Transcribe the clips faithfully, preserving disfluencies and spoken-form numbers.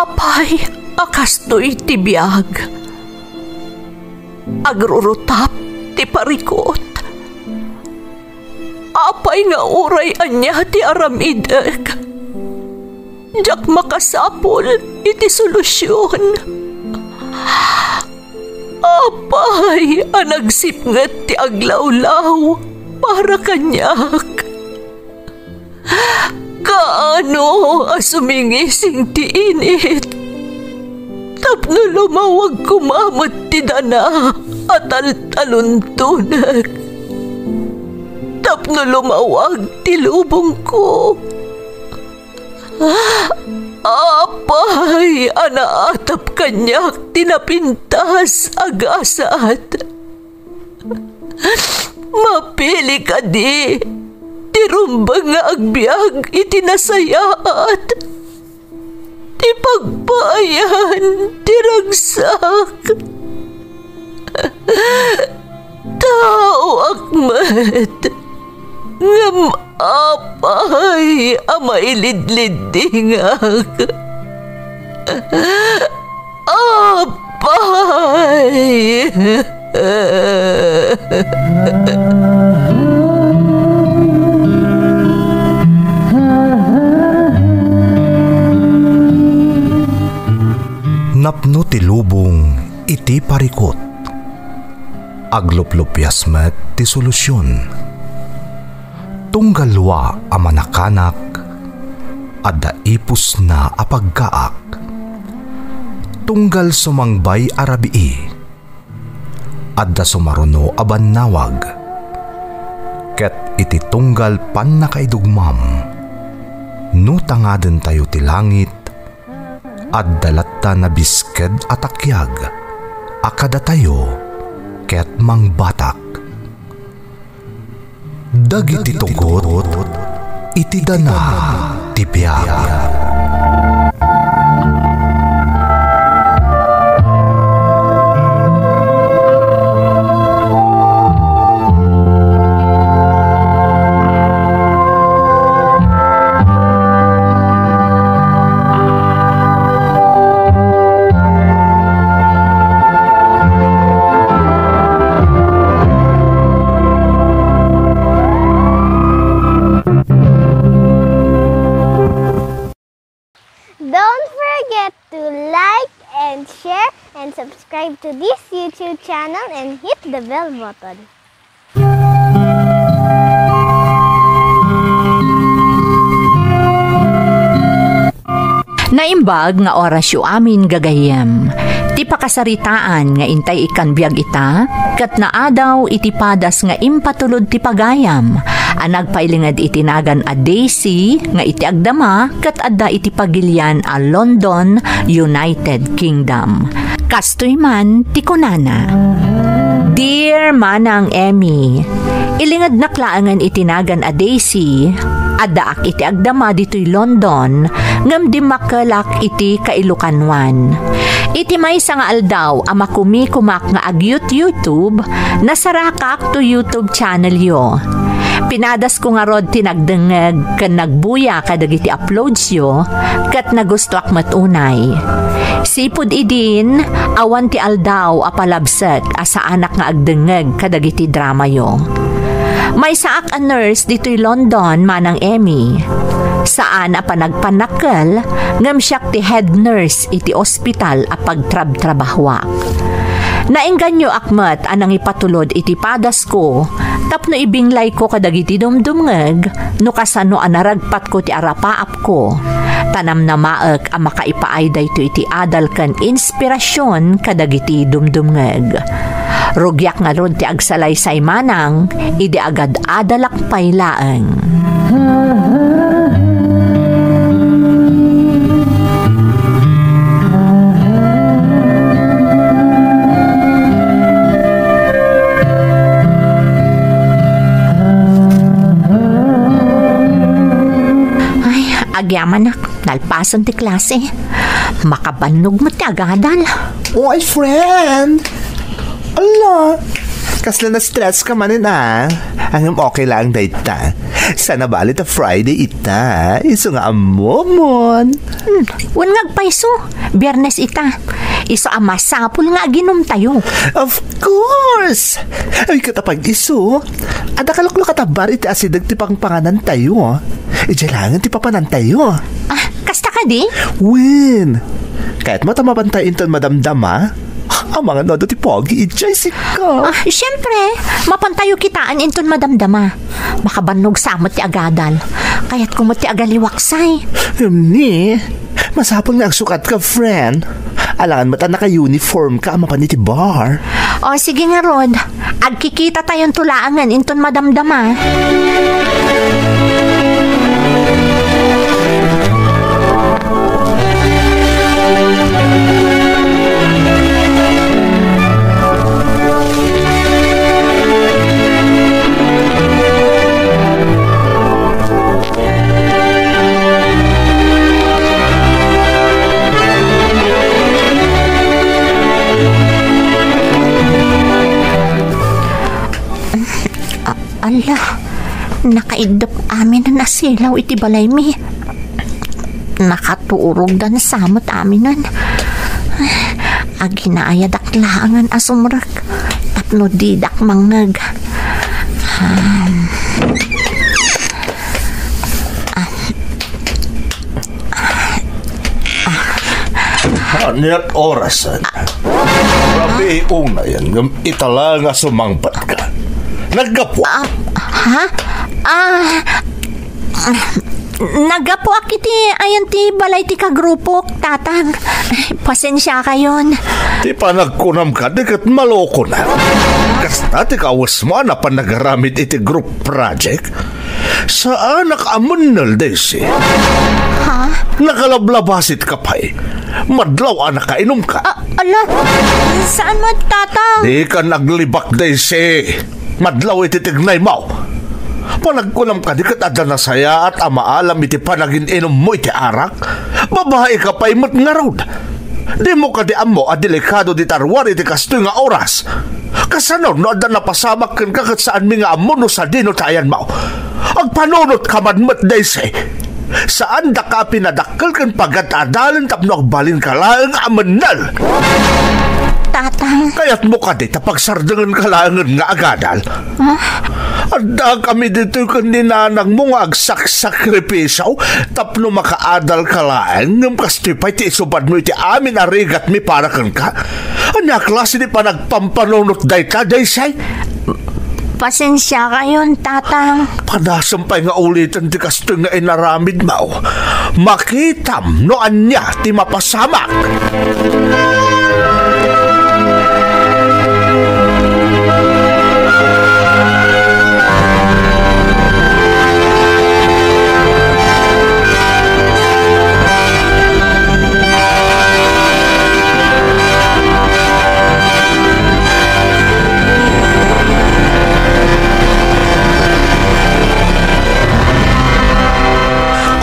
Apay a kastoy ti biag? Agrurutap ti parikut. Apay nga uray ania ti aramidek, diak makasapul iti solusion. Apay a nagsipnget ti aglawlaw para kaniak. Kaano a sumingising ti init tapno lumawag koma met ti dana a taltaluntonek, tapno lumawag ti lubongko. Apay a naatap kaniak ti napintas a gasat. Mapili kadi ti rumbeng nga agbiag iti nasayaat, ti pagpaayan ti ragsak? Taoak met, ngem apay a mailidliddingak? Apay! Napno ti lubong iti parikut. Agluplupias met ti solusion. Tunggal wa a manakanak, adda ipusna a paggaak. Tunggal sumangbay a rabii, adda sumaruno a bannawag. Ket iti tunggal pannakaidugmam, no tangadentayo ti langit, adda latta nabisked a takiag a kadatayo ket mangbatak. Dagiti tugot iti dana ti biag. Don't forget to like and share and subscribe to this YouTube channel and hit the bell button. Naimbag nga orasyo amin, gagayyem. Ti pakasaritaan nga intay ikkan biag ita, ket naadaw iti padas nga impatulod ti pagayam a nagpailinged iti nagan a Daisy nga iti agdama ket adda iti pagilian a London, United Kingdom. Kastoy man ti kunana, "Dear Manang Emmy, ilingednak laengen iti nagan a Daisy. Addaak iti agdama ditoy London, ngem dimmakkelak iti kailukanuan. Iti maysa nga aldaw a makumikumak nga ag-YouTube, nasarakak to YouTube channel yo. Pinadasko ngarud ti nagdengngeg ken nagbuya kadagiti uploads yo, ket nagustoak met unay. Sipud idin, awan ti aldaw a palabsek a saanak nga agdengngeg kadagiti drama yo. Maysaak a nurse ditoy London, Manang Emmy. Saan a panagpanakkel, ngem siak ti head nurse iti ospital a pagtrabtrabahoak. Naengganyoak met a nangipatulod iti padasko tapno ibinglayko kadagiti dumdumngeg no kasano a naragpatko ti arapaapko, ta namnamaek a makaipaay daytoy iti adal ken inspirasyon kadagiti dumdumngeg. Rugiak ngarud ti agsalaysay manang idi agad-adalak pay laeng." Ay, agyamanak, nalpasen ti klase. Makabannog met ti agadal. Oy, friend! Ala, Kasla na-stress ka manen, ah. Ngem okay lang dayta. Saan a bale ta Friday ita, isu nga ammomon. Hmm, wen nga agpayso, Biyernes ita. Isu a masapul nga aginumtayo. Of course! Ay, ket apay isu, adda kaluklukat a bar iti asideg ti pangpanganantayo. Idiay laengen ti papanantayo. Ah, kasta kadi? Wen, kayatmo ta mapantayo inton madamdama? Amangan no adda ti pogi idiay, sika. Ah, siyempre, mapantayo kitaen inton madamdama. Makabannog sa met ti agadal. Kayatko met ti agaliwaksay. Ngem ni, masapul nga agsukat ka, friend. Alangan met a naka-uniform ka a mapan iti bar. O, sige ngarud. Agkikitatayon to laengen inton madamdama. A-, ala, nakaiddep amin a nasilaw iti balaymi. Nakaturogdan sa met aminen. Aginaayadak laengen a sumrek tapno didak mangngeg. Hmm. Aniat orasen? Rabii unayen ngem ita la nga sumangpetka. Naggapu? Ah, ha? Ah, naggapuak iti ayan ti balay ti kagrupok, Tatang. Pasensiakayon. Ti panagkunam kadi ket malokona. Kasta ti kawesmo a napan nagaramid iti group project? Saanak a mennel, Daisy. Ha? Nakalablabasit ka pay. Madlaw a nakainom ka. A-, ala, saan met, Tatang? Di ka naglibak, Daisy. Madlaw iti tignaymo. Panagkunam kadi ket adda nasayaat a maalam iti panagin-inummo iti arak? Babai ka pay met ngarud. Dimo kadi ammo a delikado dita ruar iti kastoy nga oras? Kasano no adda napasamak kenka ket saanmi nga ammo no sadino ti ayanmo? Agpanunot ka man met, Daisy. Saandaka a pinadakkel ken pagad-adalen tapno agbalinka laeng a mennel. Tatang. Kayatmo kadi ta pagsardengenka laengen nga agadal? Ah? Addakami ditoy ken ni nanangmo nga agsaksakripisio tapno makaadalka laeng, ngem kastoy pay ti isubadmo iti amin a rigatmi para kenka? Ania a klase ti panagpampanunot dayta, Daisy? Pasensiakayon, Tatang. Padasem pay nga uliten ti kastoy nga inaramidmo. Makitam no ania ti mapasamak.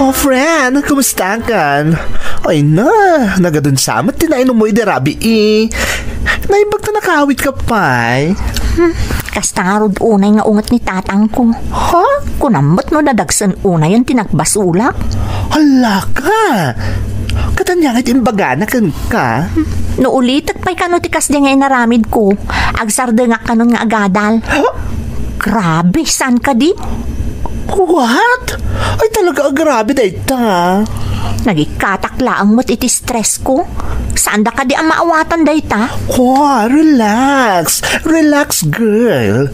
Oh, friend, kumusta kan? Ay na, nagadun sa met ti nainummo idi rabii. Naimbag ta nakawit ka pay. Hmm, kasta ngarud unay nga unget ni tatangko. Ha? Kunam met no nadagsen unayen ti nagbasolak. Hala ka! Ket ania nga ti imbagana kenka? No ulitek pay kano ti kasdi nga inaramidko, agsardengak kanon nga agadal. Huh? Grabe, saan kadi? What? Ay, talaga, agrabe dayta. Nagikkatak laeng met iti stressko. Saanda kadi a maawatan dayta? Oh, relax. Relax, girl.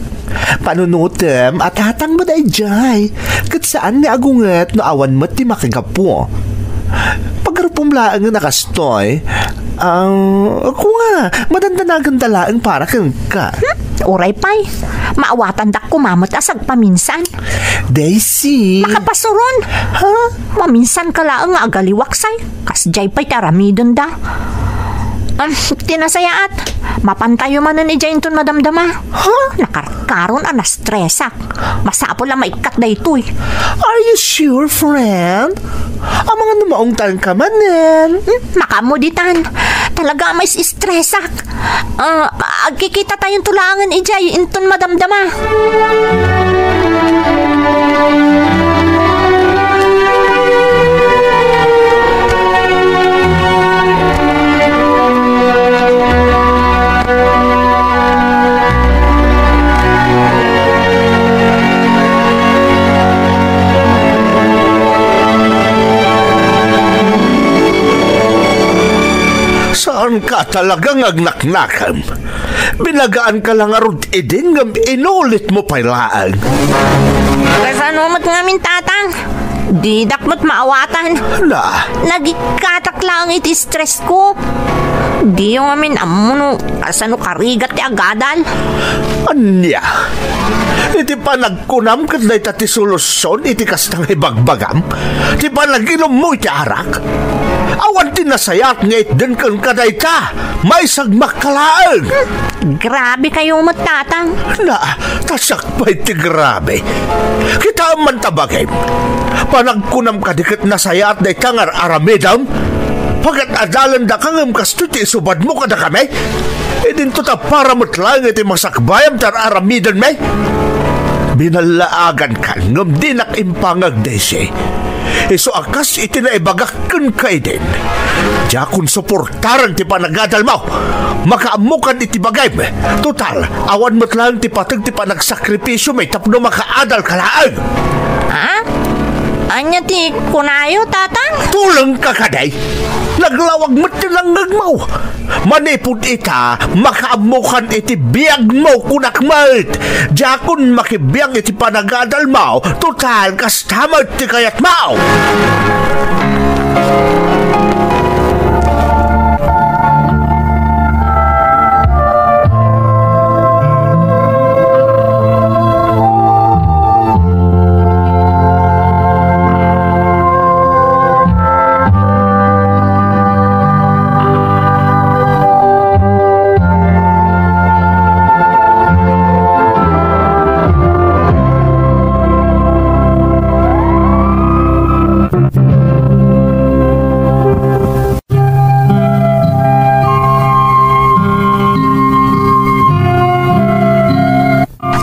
Panunutem a tatangmo daydiay. Ket saan nga agunget no awan met ti makagapu. Pagarupom laengen a kastoy. Ah, kua, madandanagenda laeng para kenka. Hmm? Uray pay. Maawatandak koma met a sagpaminsan. Daisy. Makapasuron. Ha? Maminsan ka laeng nga agaliwaksay. Kasdiay pay ti aramidenda. Ah, ti nasayaat, mapantayo manen idiay inton madamdama. Ha? Nakarkaron a nastresak. Masapul a maikkat daytoy. Are you sure, friend? Amangan no maungtanka manen. Hmm, makaammo ditan. Talaga a mais-istresak. Ah, agkikitatayon to laengen idiay inton madamdama. Saanka talaga nga agnaknakem. Binagaanka la ngarud idin ngem inulitmo pay laeng. Kasano met ngamin, Tatang? Didak met maawatan. Na? Nagikkatak laeng iti stress ko. Diyo ngamin ammo no kasano karigat ti agadal. Ania? Iti panagkunam ket dayta ti solusion iti kasta nga ibagbagam? Ti panag-inummo iti arak? Awan ti nasayaat nga itden kenka dayta. Maisagmakka laeng. Grabe kayo met, Tatang. Na, ta siak pay ti grabe. Kitaem man ta bagim. Panagkunam kadi ket nasayaat dayta nga ar-aramidem? Pagad-adalendaka ngem kastoy ti isubadmo kadakami? Idinto ta para met laeng iti masakbayam ti ar-aramidenmi. Binallaagankan ngem dinak impangag daysi. Isu a kas iti naibagak kenka idin. Diakon suportaren ti panagadalmo. Makaammokan iti bagim. Total, awan met laeng ti pateg ti panagsakripisiomi tapno makaadalka laeng. Ha? Ania ti kunayo, Tatang? Tulengka kadi. Naglawag met ti nangngegmo. Manipud ita, makaammokan iti biagmo, kunak met. Diakon makibiang iti panagadalmo. Total, kasta met ti kayatmo.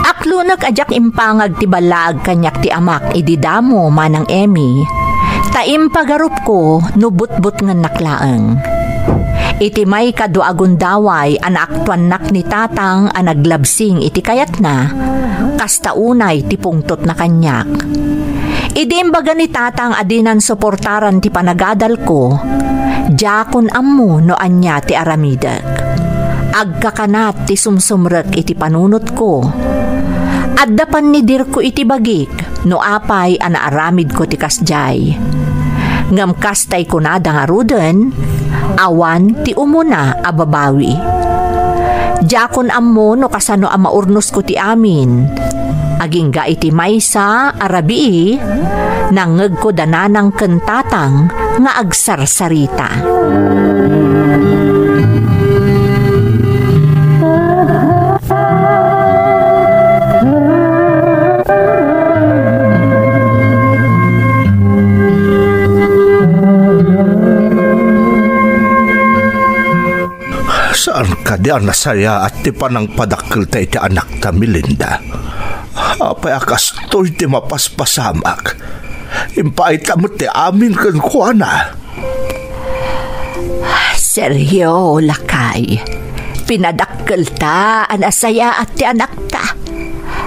Aklonek a diak impangag ti ballaag kaniak ti amak idi damo, Manang Emmy, ta impagarupko no butbutngennak laeng. Iti maikadua a gundaway a naaktuannak ni Tatang a naglabsing iti kayatna, kasta unay ti pungtotna kaniak. Idi imbaga ni Tatang a dinan suportaran ti panagadalko, diakon ammo no ania ti aramidek. Agkakanat ti sumsumrek iti panunotko. Adda pannidirko iti bagik no apay a naaramidko ti kasdiay. Ngem kas tay kunada ngaruden, awan ti umuna a babawi. Diakon ammo no kasano a maurnosko ti amin. Agingga iti maysa a rabii, nangngegko da nanang ken tatang nga agsarsarita. Saan kadi a nasayaat ti panangpadakkelta iti anakta, Melinda? Apay a kastoy ti mapaspasamak? Impaayta met ti amin kenkuana. Sergio, lakay, pinadakkelta a nasayaat ti anakta.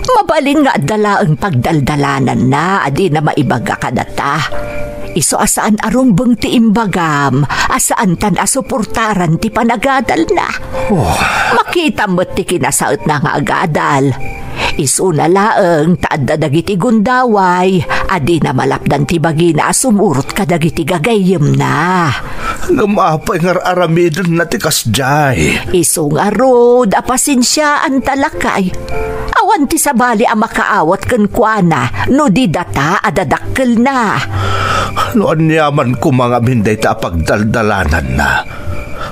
Mabalin nga adda laeng pagdaldalananna a dina maibaga kadata. Isu a saan a rumbeng ti imbagam a saantan a suportaran ti panagadalna. Oh. Makita met ti kinasaetna nga agadal. Isuna laeng ta adda dagiti gundaway a dina malapdan ti bagina a sumurot kadagiti gagayyemna. Ngem apay nga ar-aramidenna ti kasdiay? Isu ngarud a pasensiaanta, lakay. Awan ti sabali a makaawat kenkuana no di data a dadakkelna. No aniaman koma ngamin dayta a pagdaldalananna,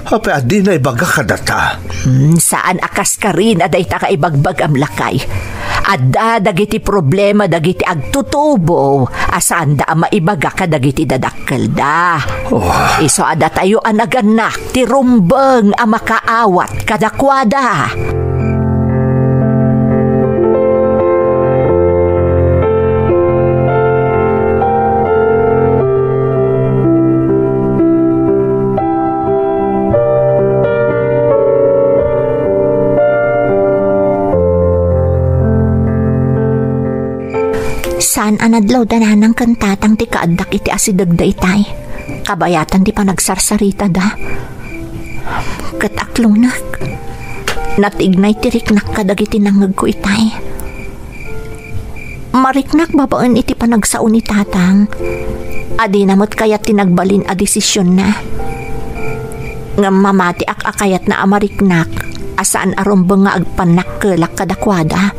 Apay a dina ibaga kadata? Hmm, saan a kaskarina dayta nga ibagbagam, lakay. Adda dagiti problema dagiti agtutubo a saanda a maibaga kadagiti dadakkelda. Oh. Isu a datayo a nagannak ti rumbeng a makaawat kadakuada. Saan a nadlawda nanang ken tatang ti kaaddak iti asideg daytay. Kabayatan ti panagsarsaritada. Ket aklungnek. Natignay ti riknak kadagiti nangngegko itay. Mariknak babaen iti panagsao ni tatang. Adina met kayat ti nagbalin a desisionna. Ngem mamatiak a kayatna a mariknak a saan a rumbeng nga agpannakkelak kadakuada.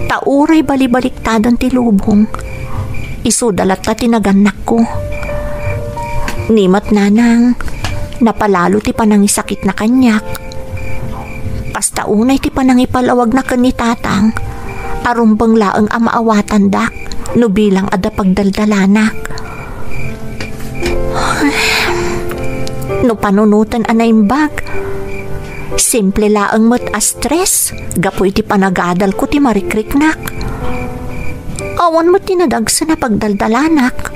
Ta uray balibaliktaden ti lubong, isuda latta ti nagannakko. Ni met nanang, napalalo ti panangisakitna kaniak. Kasta unay ti panangipalawagna ken ni tatang, a rumbeng laeng a maawatandak no bilang adda pagdaldalanak. No panunoten a naimbag, simple laeng met a stress gapu iti panagadalko ti marikriknak. Awan met ti nadagsen a pagdaldalanak.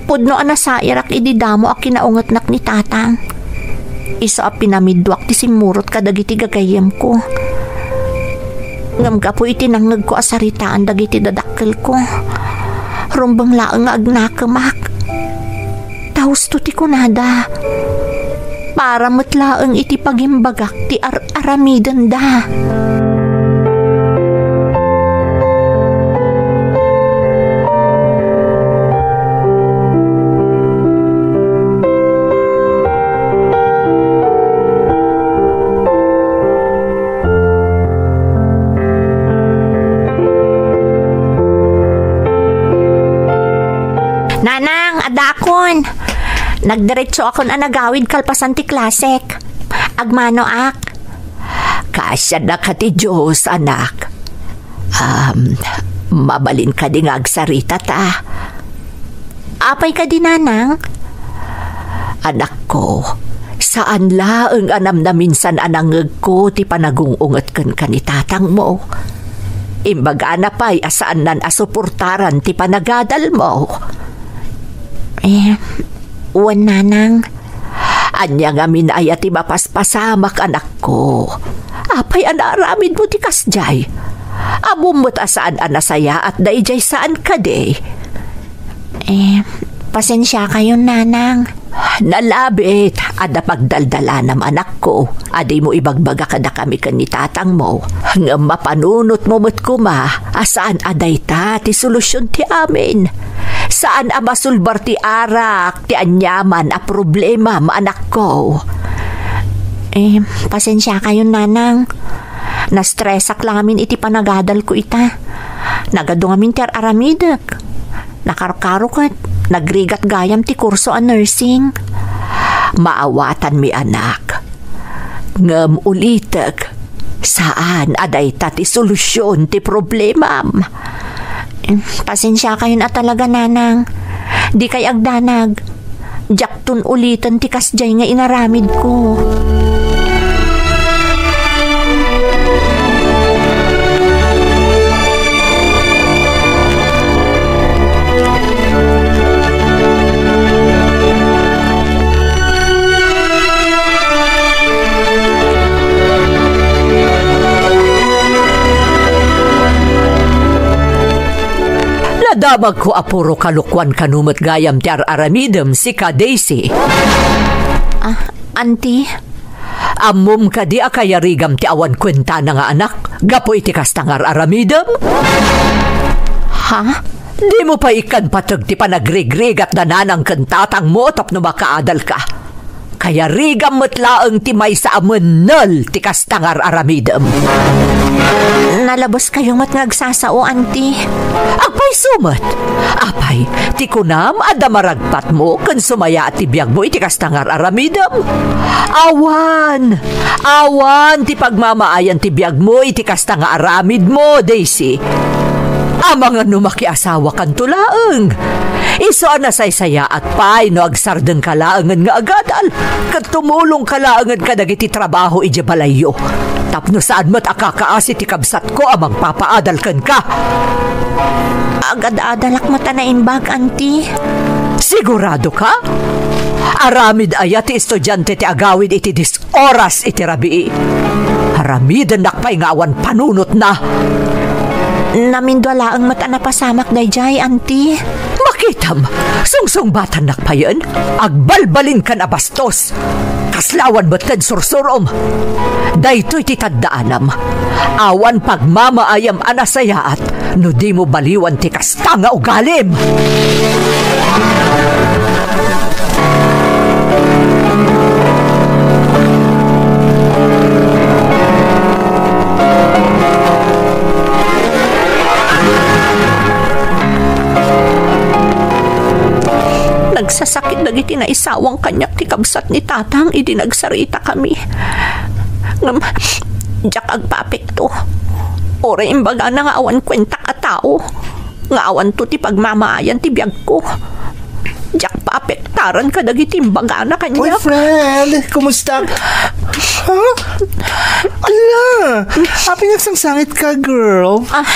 Pudno a nasairak idi damo a kinaungetnak ni tatang. Isu a pinamidduak ti simmurot kadagiti gagayyemko. Ngem gapu iti nangngegko a saritaan dagiti dadakkelko, rumbeng laeng nga agnakemak. Ta husto ti kunada, para met laeng iti pagimbagak ti ar-aramidenda. Nanang, adakon. Nagdiretsoakon a nagawid kalpasan ti klasek. Agmanoak. Kaasiannaka ti Dios, anak. Um, mabalin kadi nga agsaritata? Apay kadi, nanang? Anakko, saan laeng a namnaminsan a nangngegko ti panagung-unget kenka ni tatangmo. Imbagana pay a saannan a suportaran ti panagadalmo. Eh, wen, nanang. Ania ngamin aya ti mapaspasamak, anakko? Apay a naaramidmo ti kasdiay? Ammom met a saan a nasayaat daydiay, saan kadi? Eh, pasensiakayon, nanang. Nalabit, adda pagdaldalanam, anakko, a dimo ibagbaga kadakami ken ni tatangmo. Ngem mapanunotmo met koma a saan a dayta ti solusion ti amin. Saan a masulbar ti arak ti aniaman a problemam, anakko. Eh, pasensiakayon, nanang. Nastresak la ngamin iti panagadalko ita. Nagadu ngamin ti ar-aramidek. Nakarkaro ket nagrigat gayam ti kurso a nursing. Maawatanmi, anak. Ngem ulitek, saan a dayta ti solusion ti problemam. Pasensiakayon a talaga, nanang. Dikay agdanag. Diakton uliten ti kasdiay nga inaramidko. Nadamagko a puro kalokuan kano met gayam ti ar-aramidem, sika, Daisy. Ah, Auntie? Ammom kadi a kayarigam ti awan kuentana nga anak gapu iti kasta nga ar-aramidem? Ha? Dimo pay ikkan pateg ti panagrigrigat da nanang ken tatangmo tapno makaadalka. Kayarigam met laeng ti maysa a mennel ti kasta nga ar-aramidem. Nalabeskayo met nga agsasao, Auntie. Agpayso met! Apay, ti kunam, adda maragpatmo ken sumayaat ti biagmo iti kasta nga ar-aramidem? Awan! Awan ti pagmamaayan ti biagmo iti kasta nga aramidmo, Daisy. Amangan no makiasawakanto laeng. Isu a nasaysayaat pay no agsardengka laengen nga agadal, ket tumulongka laengen kadagiti trabaho idiay balayyo. Tapno saan met a kakaasi ti kabsatko a mangpapaadal kenka. Agad-adalak met a naimbag, Auntie. Sigurado ka? Aramid aya ti estudiante ti agawid iti dis oras iti rabii? Aramidennak pay nga awan panunotna. Namindua laeng met a napasamak daydiay, Auntie. Makitam, sungsungbatannak payen, agbalbalinkan a bastos. Kasla awan metten sursurom. Daytoy ti taddaanam. Awan pagmamaayam a nasayaat no dimo baliwan ti kasta nga ugalim. Nagsasakit dagiti naisawang kaniak ti kabsat ni Tatang idi nagsaritakami. Ngem, diak agpaapekto. Uray imbagana nga awan kuentak a tao, nga awanto ti pagmamaayan ti biagko. Diak paapektaran kadagiti imbagana kaniak. Uy, friend, kumusta? Ha? Ala, apay nagsangsangitka, girl? Ah,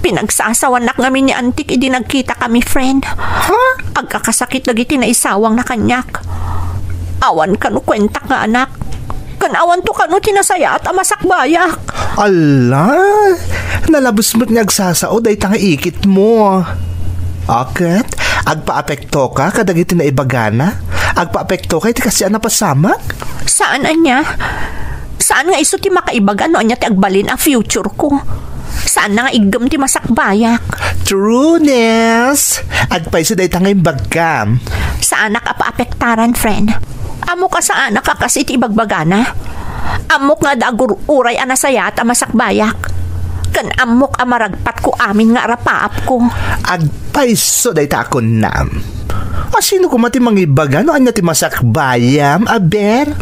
pinagsasawanak ngamin ni Antik idi nagkitakami, friend. Ha? Agkakasakit dagiti naisawangna kaniak. Awan kano kuentak nga anak. Ken awanto kano ti nasayaat a masakbayak. Ala, nalabes met nga agsasao dayta nga ikitmo. A ket, agpaapektoka kadagiti naibagana? Agpaapektoka iti kasdiay a napasamak? Saan ania? Saan nga isu ti makaibaga no ania ti agbalin a future ko? Saanna nga iggem ti masakbayak? Trueness! Agpayso dayta nga imbagkam. Saanak a paapektaran, friend. Ammok a saanak a kas iti ibagbagana. Ammok nga adda agur-uray a nasayaat a masakbayak. Ken ammok a maragpatko amin nga arapaapko. Agpayso dayta a kunam. A sino koma ti mangibaga no ania ti masakbayam, aber?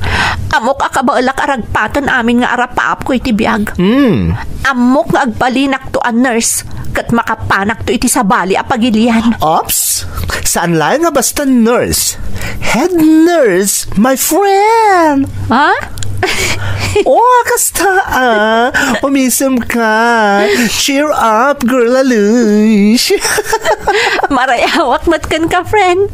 Ammok a kabaelak a ragpaten amin nga arapaapko iti biag. Hmm. Ammok nga agbalinakto a nurse ket makapanakto iti sabali a pagilian. Ops! Saan laeng nga basta nurse. Head nurse, my friend! Ha? Oh, kasta, ah. Umisem ka. Cheer up, girl, alush. Marayawak met kenka, friend.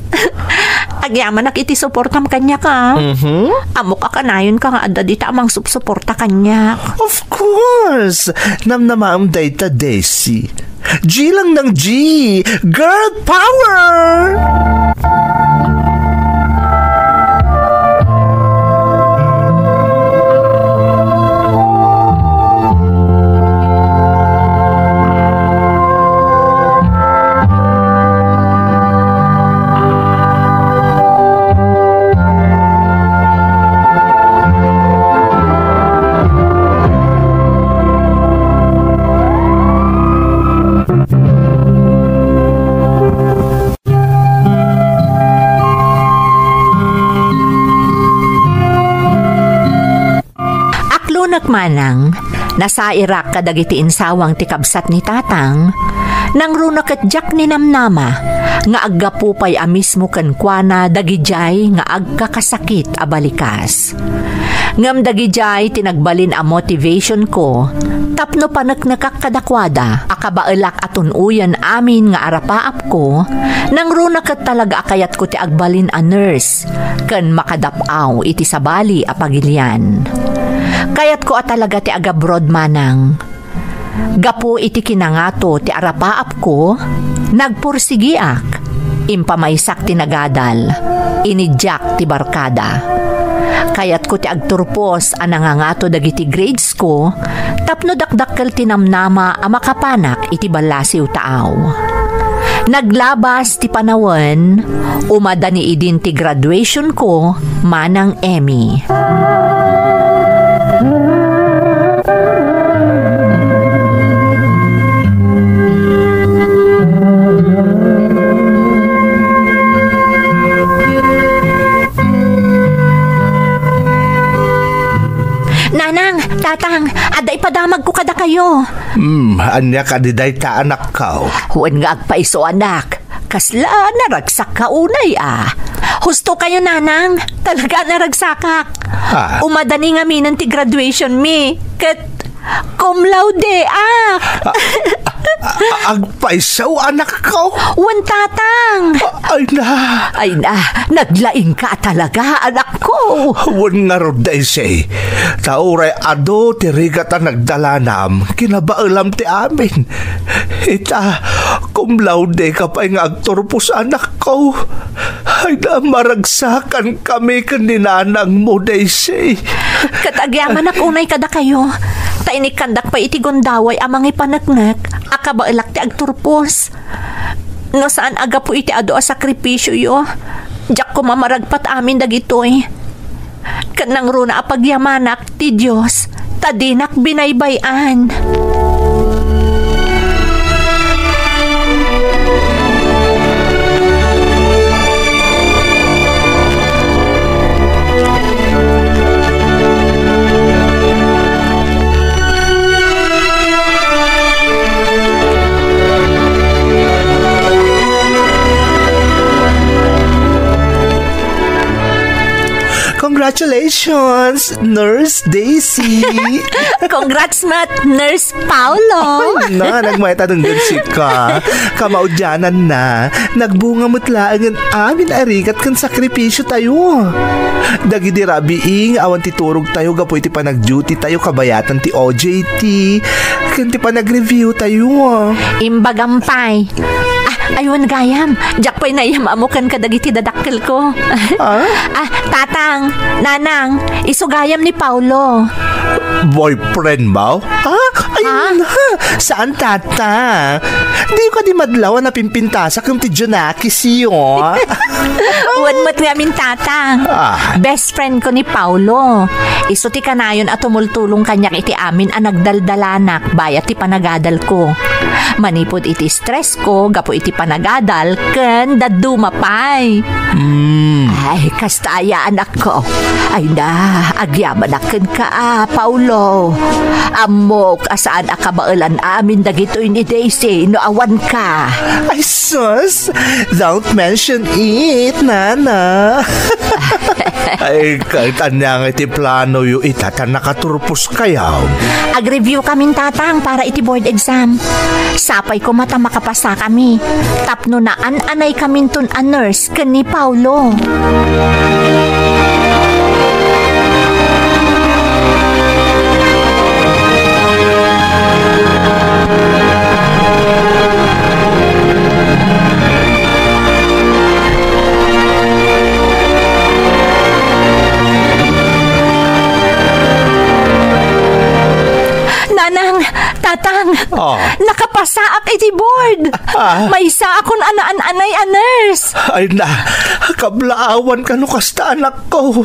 Agyamanak iti suportam kaniak, ah. Mhm. Ammok a kanayon ka nga adda dita a mangsupsuporta kaniak. Of course. Namnamaem dayta, Desi. G lang ng G! Girl power! Aklunek manang, nasairak kadagiti insawang ti kabsat ni Tatang, nangruna ket diak ninamnama nga aggapu pay a mismo kenkuana dagidiay nga agkakasakit a balikas. Ngem dagidiay ti nagbalin a motivation ko tapno paneknekak kadakuada a kabaelak a tun-oyen amin nga arapaapko, nangruna ket talaga a kayatko ti agbalin a nurse ken makadap-aw iti sabali a pagilian. Kayatko a talaga ti agabroad manang. Gapu iti kinangato ti arapaapko, nagpursigiak. Impamaysak ti nagadal. Inidiak ti barkada. Kayatko ti agturpos a nangangato dagiti grades ko tapno dakdakkel ti namnama a makapanak iti ballasiw taaw. Naglabas ti panawen, umadani idin ti graduation ko, Manang Emmy. Yo. Hmm, ania kadi dayta, anakko? Wen nga agpaiso, anak. Kasla naragsakka unay, a. Husto kayo, nanang. Talaga naragsakak. Ah. Umadani ngaminen ti graduation mi. Ket cum laude, a. A-, a-, agpaiso, anakko? Wen, tatang. A-, ay na. Ay na, naglaingka talaga, anakko. Wen ngarud, Daisy. Ta uray adu ti rigat a nagdalanam, kinabaelam ti amin. Ita, cum laude ka pay nga agturpos, anakko. Ay na, maragsakan kami ken ni nanangmo, Daisy. Ket agyamanak unay kadakayo, ta inikkandak pay iti gundaway a mangipaneknek a kabaelak ti agturpos. No saan a gapu iti adu a sakripisioyo, diak koma maragpat amin dagitoy. Ket nangruna a pagyamanak ti Dios, ta dinak binaybay-an. Congratulations, Nurse Daisy! Congrats met, Nurse Paulo! Ay na, nagmayat a denggen sika. Kamaudiananna, nagbunga met laengen amin a rigat ken sakripisio tayo. Dagidi rabii nga awan ti turog tayo gapu iti panag-duty tayo kabayatan ti O J T ken ti panag-review tayo. Imbagam pay. Ah, ay, wen gayam. Diak pay naiyam-ammo ken kadagiti dadakkelko. Ah? Ah, tatang, nanang, isu gayam ni Paulo. Boyfriend mo? Ha? Ayun Ha? na. Saan, tata? Di ko di madlaw a napimpintasak yung ti Junakis, yo. Wen met ngamin, tatang. Ah. Best friend ko ni Paulo. Isu ti kanayon a tumultulong kaniak iti amin a nagdaldalanak bayat ti panagadalko. Manipud iti stress ko gapu iti panagadal ken dadduma pay. Mm. Ay, kasta aya, anakko. Ay na, agyamanak kenka, a, Paulo. Ammok a saan a kabaelan amin dagitoy ni Daisy no awanka. Ay, sus! Don't mention it, nana. Ay, ket ania nga iti planoyo ita ta nakaturpos kayo? Ag-review kamin, tatang, para iti board exam. Sapay koma ta makapasa kami. Tapno naan-anay kaminton a nurse ken ni Paulo. Nanang, tatang, Oh. nakapasaak iti board. Ah. Maysaakon a naan-anay a nurse. Ay na, kablaawan ka no kasta, anakko.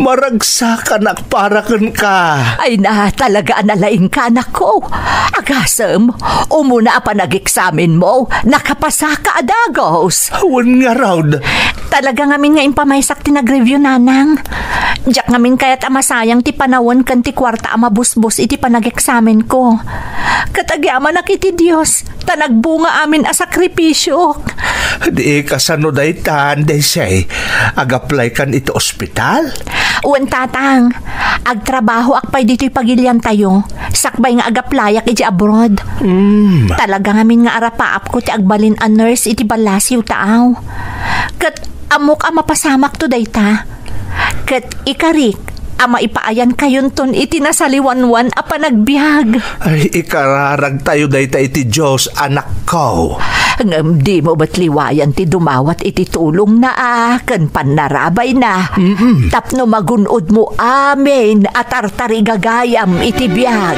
Maragsakanak para kenka. Ay na, talaga a nalaingka, anakko. Agasem, umuna a panag-eksamenmo, nakapasaka a dagus. Wen ngarud. Talaga ngamin nga impamaysak ti nag-review, nanang. Diak ngamin kayat a masayang ti panawen ken ti kuarta a mabusbos iti panag-eksamenko. Ket agyamanak iti Dios, ta nagbunga amin a sakripisiok. Di kasano daytan, Daisy? Ag-apply kan iti ospital? Wen, tatang. Agtrabahoak pay ditoy pagiliantayo, sakbay nga ag-applyak iti abroad. Mm. Talaga ngamin nga arapaapko ti agbalin a nurse iti ballasiw taaw. Ket ammok a mapasamakto dayta. Ket ikarik a maipaayankayonton iti nasaliwanwan a panagbiag. Ay, ikararagtayo dayta iti Dios, anakko. Ngem dimo met liwayan ti dumawat iti tulongna a ken pannarabayna. Mm-mm. Tapno magun-odmo amin a tartarigagayam iti biag.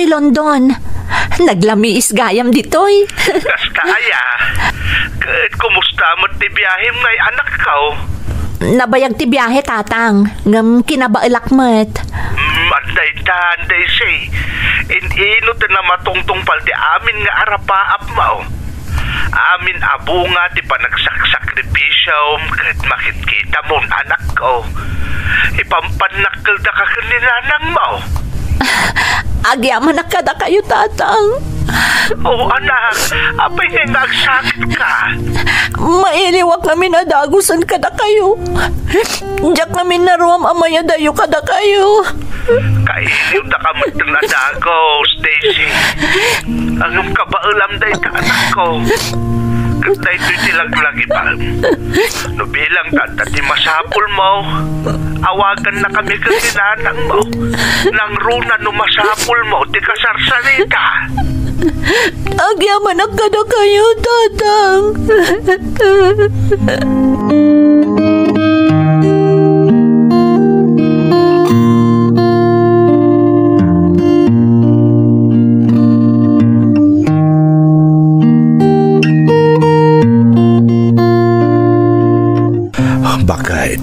London. Naglamiis gayam ditoy. Kasta aya. Ket kumusta met ti biahem ngay, anakko? Nabayag ti biahe, Tatang, ngem kinabaelak met. Mm, adda itan, Daisy. In-ino ti namatungtungpal ti amin nga arapaapmo? Amin a bunga ti panagsaksakripisyom ket makitkitamon, anakko. Ipampannak kelda ka ken ni nanangmo. Agyamanak kadakayo, Tatang. O, anak, apay ngay nga agsakitka? Mailiwak ngamin a dagusen kadakayo. Diak ngamin naruam a mayadayo kadakayo. Kailiwda ka met a dagus, Daisy. Ngem kabaelam dayta, anakko. Ket daytoy ti laglagipem. No bilang ta adda ti masapulmo, awagannakami ken ni nanangmo. Nangruna no masapulmo ti kasarsarita. Agyamanak kadakayo, Tatang. Baket,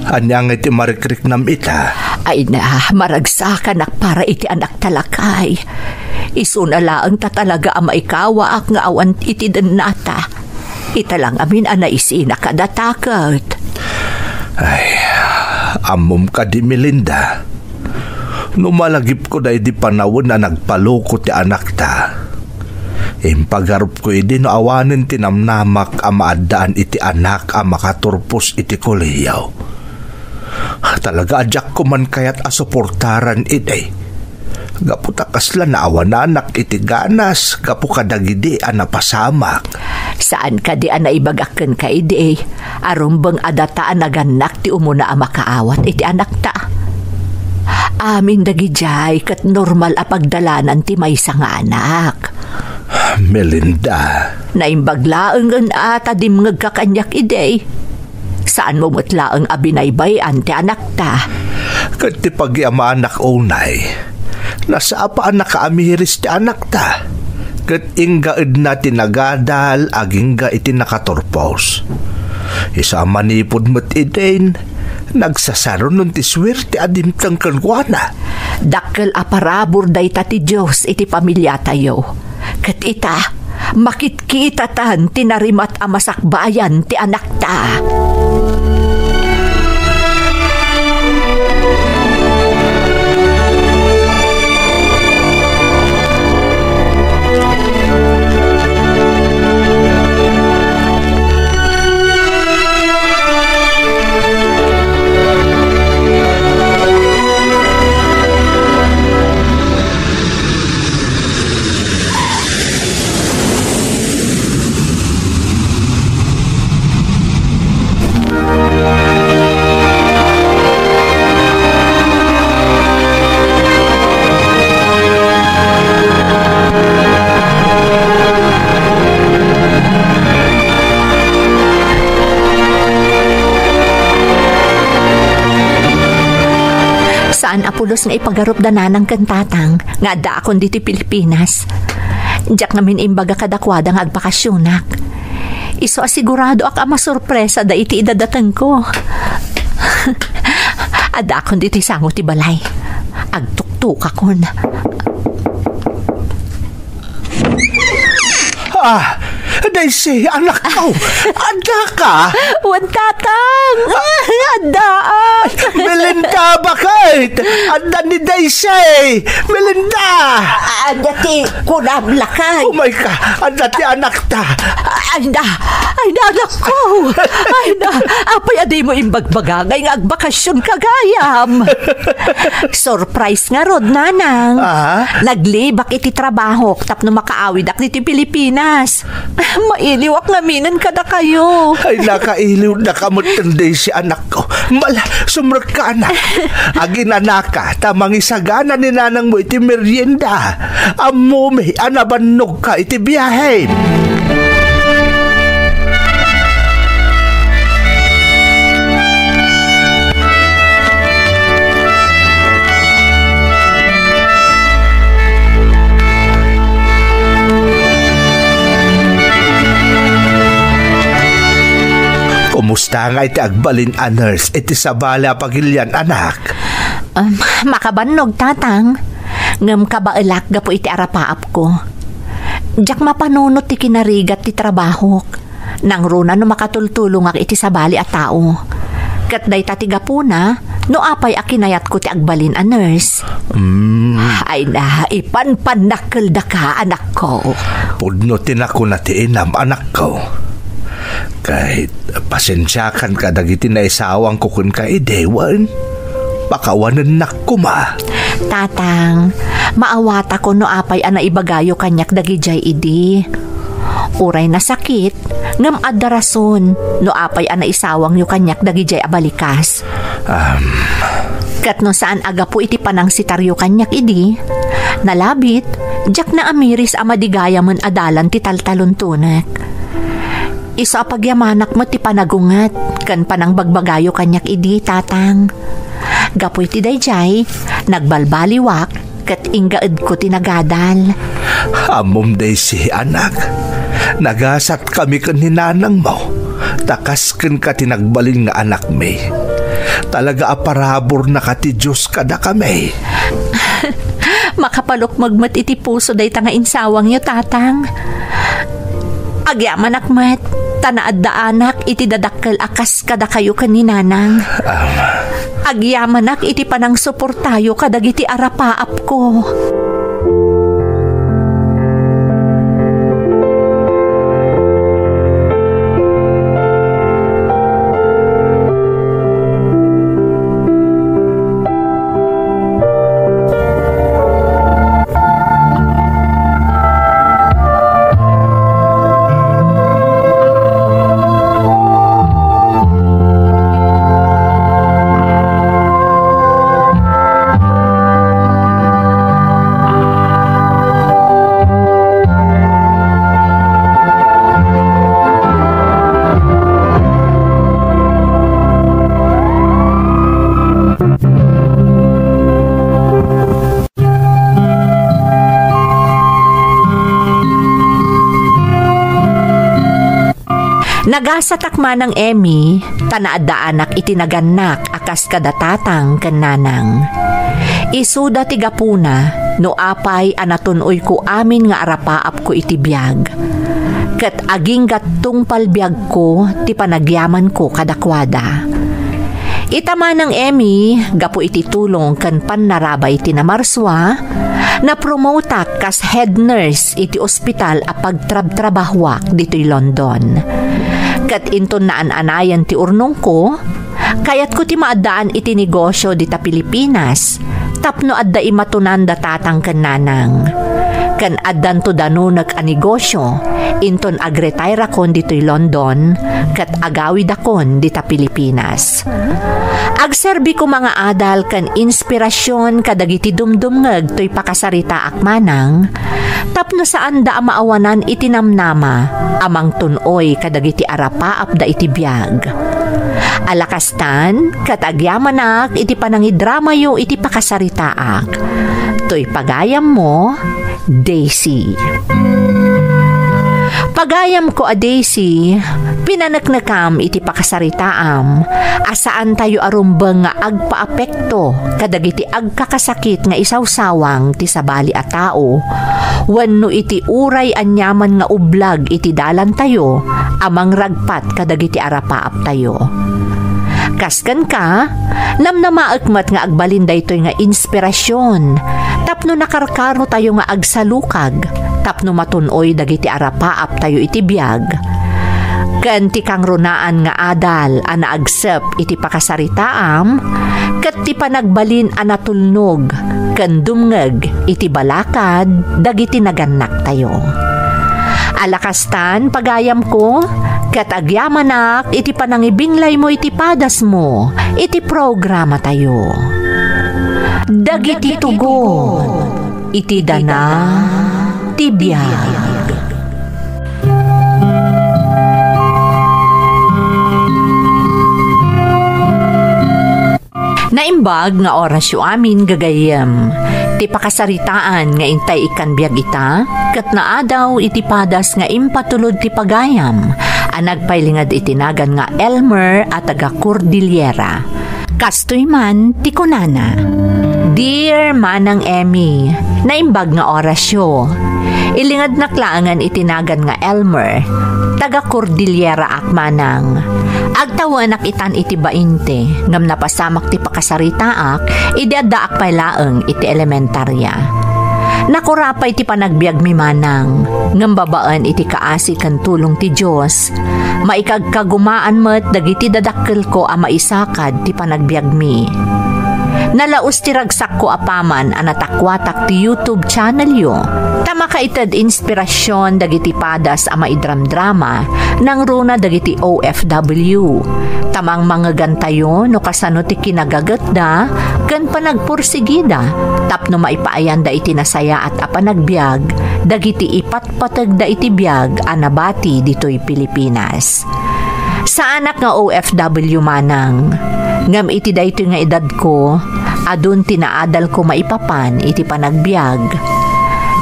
ania ngay ti marikriknam ita? Ay na, maragsakanak para iti anakta, lakay. Isuna laeng ta talaga a maikawaak nga awan iti dennata. Ita lang amin a naisina kadata ket. Ay, ammom kadi, Melinda? No malagipko daydi panawen a nagpaloko ti anakta, impagarupko idi no awanen ti namnamak a maaddaan iti anak a makaturpos iti kolehiyo. Talaga a diak koman kayat a suportaran idi. Gapu ta kasla naawananak iti ganas gapu kadagidi a napasamak. Saan kadi a naibagak kenka idi a rumbeng a data a nagannak ti umuna a makaawat iti anakta? Amin dagidiay ket normal a pagdalanan ti maysa nga anak. Melinda. Naimbag laengen a ta dimngegka kaniak idi. Saanmo met laeng a binaybay-an ti anakta. Ket ti pagyamanak unay, nasapa a nakaamiris ti anakta. Ket ingga edna ti nagadal agingga iti nakaturpos. Isu a manipud met idin, nagsasarunon ti suerte a dimteng kenkuana. Dakkel a parabur dayta ti Dios iti pamiliatayo. Ket ita, makitkitatan ti narimat a masakbayan ti anakta. Saan a pulos nga ipagarup da nanang ken tatang nga addaakon ditoy Pilipinas. Diak ngamin imbaga kadakuada nga agbakasyonak. Isu a siguradoak a masurpresada iti idadatengko. Addaakon ditoy sango ti balay. Agtuktukakon. Ah, Daisy, anakko, addaka? Wen, Tatang. Addaak. Melinda, baket? Adda ni Daisy. Melinda. Adda ti kunam, lakay. Oh my God, adda ti anakta. Ay na, ay na, anakko. Ay na, apay a dimo imbagbaga ngay nga agbakasyon ka gayam? Surprise ngarud, nanang. Ah? Naglibak iti trabahok tapno makaawidak ditoy Pilipinas. Mailiwak ngaminen kadakayo. Ay, nakailiw, nakamutten, Daisy, anakko. Mala, sumrekka, anak. Aginanaka, ta mangisagana ni nanangmo iti merienda. Ammomi a nabannogka iti biahem. Kumusta nga iti agbalin a nurse iti sabali a pagilian, anak? Um, makabannog, Tatang. Ngem kabaelak gapu iti arapaapko. Diak mapanunot ti kinarigat ti trabahok. Nangruna no makatultulongak iti sabali a tao. Ket dayta ti gapuna no apay a kinayatko ti agbalin a nurse. Mm. Ay na, ipanpannakkeldaka, anakko. Pudno ti nakuna ti inam, anakko. Ket pasensiakan kadagiti naisawangko kenka idi, wen pakawanennak koma. Tatang, maawatako no apay a naibagayo kaniak dagidiay idi. Uray nasakit, ngem adda rason no apay a naisawangyo kaniak dagidiay a balikas. Um. Ket no saan a gapu iti panangsitaryo kaniak idi, nalabit, diak naamiris a madigayamen a dalan ti taltaluntonek. Isu a pagyamanak met ti panagunget ken panangbagbagayo kaniak idi, Tatang. Gapu iti daydiay, nagbalbaliwak ket inggaedko ti nagadal. Ammom, Daisy, anak, nagasatkami ken ni nanangmo, ta kas kenka ti nagbalin nga anakmi. Talaga a paraburna ka ti Dios kadakami. Makapalukmeg met iti puso dayta nga insawangyo, Tatang. Agyamanak met, ta naaddaanak iti dadakkel a kas kadakayo ken ni Nanang. Ama. Agyamanak iti panangsuportayo kadagiti arapaapko. Nagasatak manang Emmy, ta naaddaanak iti nagannak a kas kada tatang ken nanang. Isuda ti gapuna no apay a natun-oyko amin nga arapaapko iti biag. Ket agingga tungpal biagko ti panagyamanko kadakuada. Ita manang Emmy, gapu iti tulong ken pannarabay ti namarsua, napromotak kas head nurse iti ospital a pagtrabtrabahuak ditoy London. Ket inton naan-anayen ti urnongko, kayatko ti maaddaan iti negosio dita Pilipinas, tapno adda imatunanda tatang ken nanang. Ken addanto danunek a negosio, inton agretairakon ditoy London, ket agawidakon dita Pilipinas. Agserbi koma nga adal ken inspirasyon kadagiti dumdumngeg toy pakasaritaak manang, tapno saanda a maawanan iti namnama a mangtun-oy kadagiti arapaapda iti biag. Alakastan, ket agyamanak iti panangidramayo iti pakasaritaak. Toy pagayammo, Daisy. Pagayamko a Daisy, pinaneknekam iti pakasaritaam a saantayo a rumbeng nga agpaapekto kadagiti agkakasakit nga isawsawang ti sabali a tao wenno iti uray aniaman nga ublag iti dalantayo a mangragpat kadagiti arapaaptayo. Kas kenka, namnamaek met nga agbalin daytoy nga inspirasyon tapno nakarkarotayo nga agsalukag tapno matun-oy dagiti arapaaptayo iti biag. Ken ti kangrunaan nga adal a naagsep iti pakasaritaam ket ti panagbalin a natulnog ken dumngeg iti balakad dagiti nagannaktayo. Alakastan, pagayamko, ket agyamanak iti panangibinglaymo iti padasmo iti programatayo. Dagiti tugon iti dana ti biag. Naimbag nga orasyo amin, gagayyem. Ti pakasaritaan nga intay ikkan biag ita, ket naadaw iti padas nga impatulod ti pagayam, a nagpailinged iti nagan nga Elmer a taga Cordillera. Kastoy man ti kunana, "Dear Manang Emmy, naimbag nga orasyo. Ilingednak laengen iti nagan nga Elmer. Taga Cordillera ak, manang. Agtawenak itan iti bainte, ngem napasamak ti pakasaritaak idi addaak pay laeng iti elementaria. Nakurapay ti panagbiagmi, manang, ngem babaen iti kaasi ken tulong ti Dios, maikagkagumaan met dagiti dadakkelko a maisakad ti panagbiagmi. Nalaus ti ragsakko apaman a natakuatak ti YouTube channelyo, ta makaited inspirasyon dagiti padas a maidramdrama nangruna dagiti O F W. Ta mangmangegantayo no kasano ti kinagagetda ken panagpursigida tapno maipaayanda iti nasayaat a panagbiag dagiti ipatpategda iti biag a nabati ditoy Pilipinas. Saanak nga O F W, manang, ngem iti daytoy nga edadko, adun ti naadalko maipapan iti panagbiag.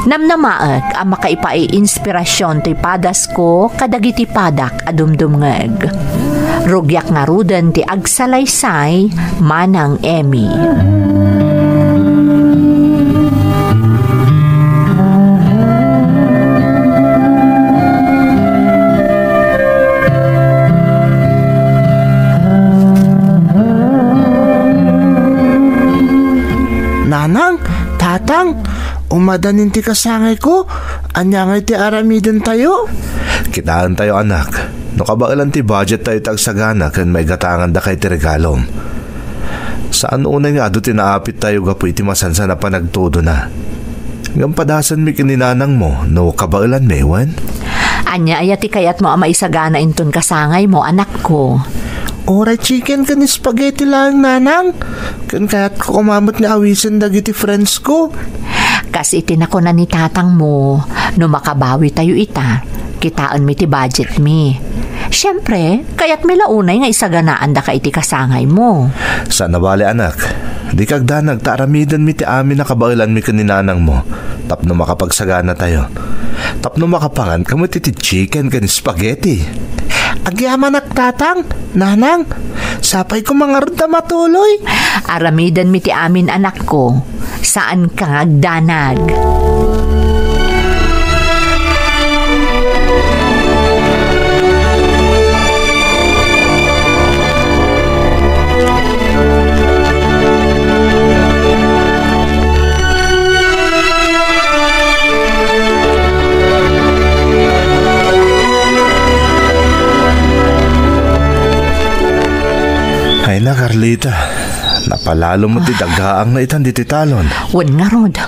Namnamaek a makaipaay inspirasyon toy padasko kadagiti padak a dumdumngeg. Rugiak ngaruden ti agsalaysay, Manang Emmy. Nanang, Tatang, umadanin ti kasangayko. Ania ngay ti aramidentayo? Kitaentayo, anak. No kabaelan ti budget tayo iti agsagana ken maigatangandaka iti regalom. Saan unay nga adu ti naapit tayo gapu iti masansan a panagtudona. Ngem padasenmi ken ni nanangmo no kabaelanmi, wen? Ania aya ti kayatmo a maisagana inton kasangaymo, anakko? Uray chicken ken spaghetti laeng, nanang. Ken kayatko koma met nga awisen dagiti friends ko. Kas iti nakuna ni tatangmo, no makabawi tayo ita, kitaenmi ti budgetmi. Siempre, kayatmi la unay nga isaganaandaka iti kasangaymo. Saan a bale, anak. Dika agdanag ta aramidenmi ti amin a kabaelanmi ken ni nanangmo tapno makapagsagana tayo. Tapno makapanganka met iti chicken ken spaghetti. Agyamanak, tatang, nanang. Sapay ko mangarud ta matuloy. Aramidenmi ti amin, anakko. Saanka nga agdanag. Ay na, Carlita. Napalalo mo ti dagaang na itan ditoy talon. Wen ngarud,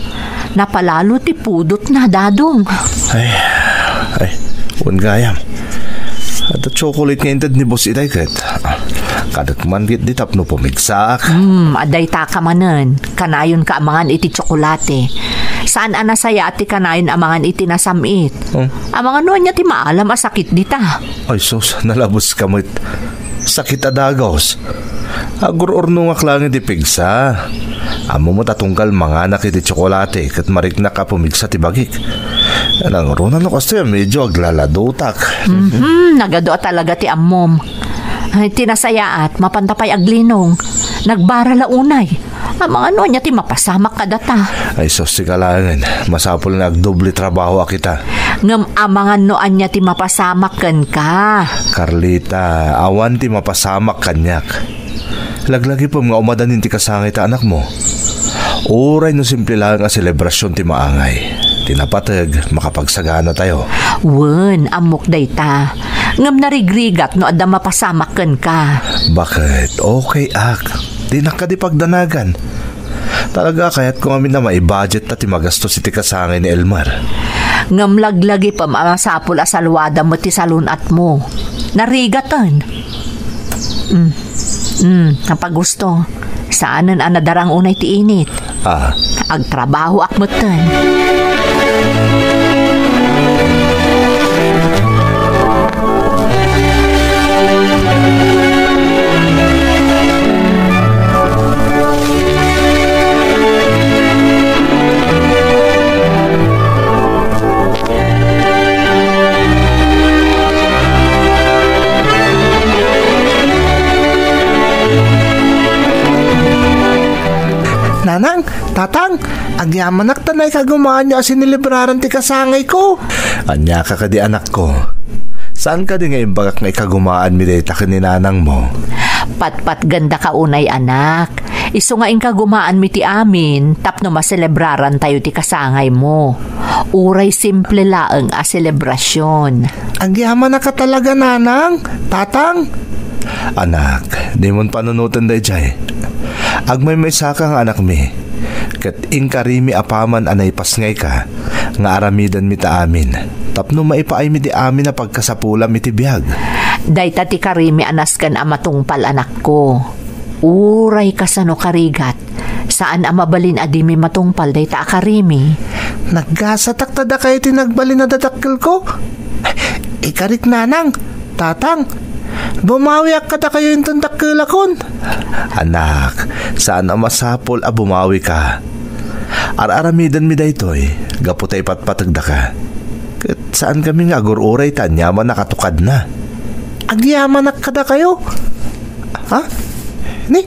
napalalo ti pudot na, Dadong. Ay, ay, wen gayam. Adda chocolate nga inted ni Boss Itay ket, ah, kadek man ket di tapno pumigsaak. Hmm, adda ita ka manen. Kanayon ka amangan iti tsokolate. Saan a nasayaat ti kanayon amangan iti nasam-it. Hmm? Amangan no ania ti maalam a sakit dita. Ay sus, nalabos ka met. Sakit a dagos. Agur-urnongak laeng iti pigsa. Ammom met a tunggal manganak iti tsokolate ket mariknak a pumigsa ti bagik. Nangruna no kastoy a medyo aglaladotak. Mhm, nagadu a talaga ti ammom. Ay, ti nasayaat, mapanta pay aglinong. Nagbara la unay. Amangan no ania ti mapasamak kadata. Ay, sus, sika laengen. Masapul nga agdoble trabahoak ita. Ngem amangan no ania ti mapasamak kenka. Carlita, awan ti mapasamak kaniak. Laglagipem nga umadanin ti kasangay ta anakmo. Uray no simple laeng a selebrasion ti maangay. Ti napateg, makapagsagana tayo. Wen, ammok dayta. Ngem narigrigat no adda mapasamak kenka. Bakit? Okay ak. Dinak kadi pagdanagan. Talaga, kayatko ngamin a maibudget ta ti magastos iti kasangay ni Elmer. Ngem laglagipem a masapul a salwadam met ti salun-atmo. Narigaten. Mm. Mm, napagusto. Saanen a nadarang unay ti init. Ah. Agtrabahoak metten. Nanang, Tatang, agyamanak ta naikagumaanyo a sinelebraran ti kasangayko. Ania ka kadi, anakko? Saan kadi nga imbagak nga ikagumaanmi dayta ken ni nanangmo? Patpatgandaka unay, anak. Isu nga inkagumaanmi ti amin tapno maselebrarantayo ti kasangaymo. Uray simple laeng a selebrasion. Agyamanak ka talaga, Nanang, Tatang. Anak, dimon panunoten daydiay. Agmaymaysaka nga anakmi, ket inkarimi apaman a naipasngayka nga aramidenmi ta amin, tapno maipaaymi ti amin a pagkasapulam iti biag. Dayta ti karimi a nasken a matungpal, anakko. Uray kasano karigat, saan a mabalin a dimi matungpal dayta a karimi. Naggasatak ta dakayo ti nagbalin a dadakkelko. Ikarik, Nanang, Tatang, bumawiak kadakayo inton dakkelakon. Anak, saan a masapul a bumawika. Ar-aramidenmi daytoy gapu ta ipatpategdaka. Ket saankami nga agur-uray ta aniaman a katukadna. Agyamanak kadakayo. Ha? Ni,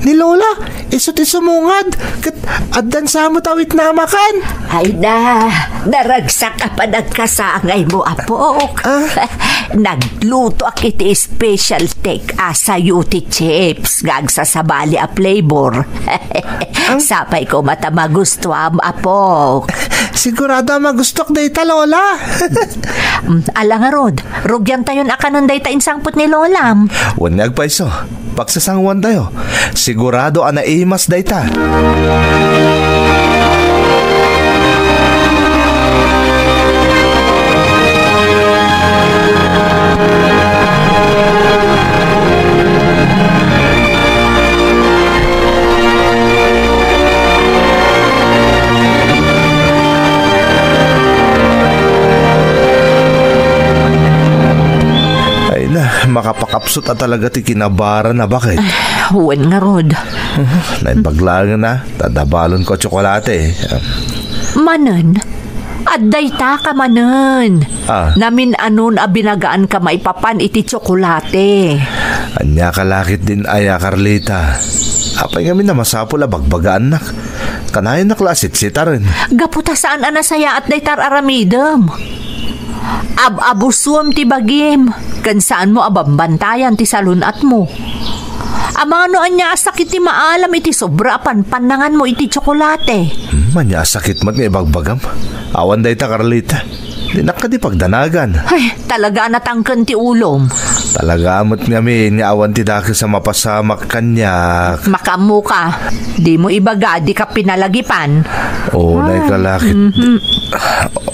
ni Lola, isu ti sumungad, ket addan sa met awit na a makan. Ay na, naragsak a panagkasangaymo, apok. Ah? Naglutoak iti special take a sayote chips nga agsasabali a flavor. Ang Sapay ko met a magustuam, apok. Sigurado a magustok dayta, Lola. Mm, ala ngarud, rugiantayon a kanon dayta insangpet ni Lolam. Wen nga agpayso, pagsasanguantayo. Sigurado a naimas dayta. Ay na, makapakapsut a talaga ti kinabaran a bakit. Ay, wen ngarud. Naimbag laeng na, tadabalon ko a tsokolate. Manen, adda ita ka manen. Ah. Namin-anon a binagaanka maipapan iti tsokolate. Ania ka lakit din aya, Carlita? Apay ngamin a masapul a bagbagaannak? Kanayon nak la a sitsitaren. Gapu ta saan a nasayaat dayta ar-aramidem. Ab-abusuem ti bagim, ken saanmo a bambantayan ti salun-atmo. Amangan no ania a sakit ti maalam iti sobra a panpannanganmo iti tsokolate. Hmm, ania a sakit met nga ibagbagam? Awan dayta, Carlita. Dinak kadi pagdanagan. Ay, talaga a natangken ti ulom. Talaga met ngamin nga awan ti dakes a mapasamak kaniak. Makaammoka. Dimo ibaga, dika pinalagipan. Oo, nay, kalakit. Mhm.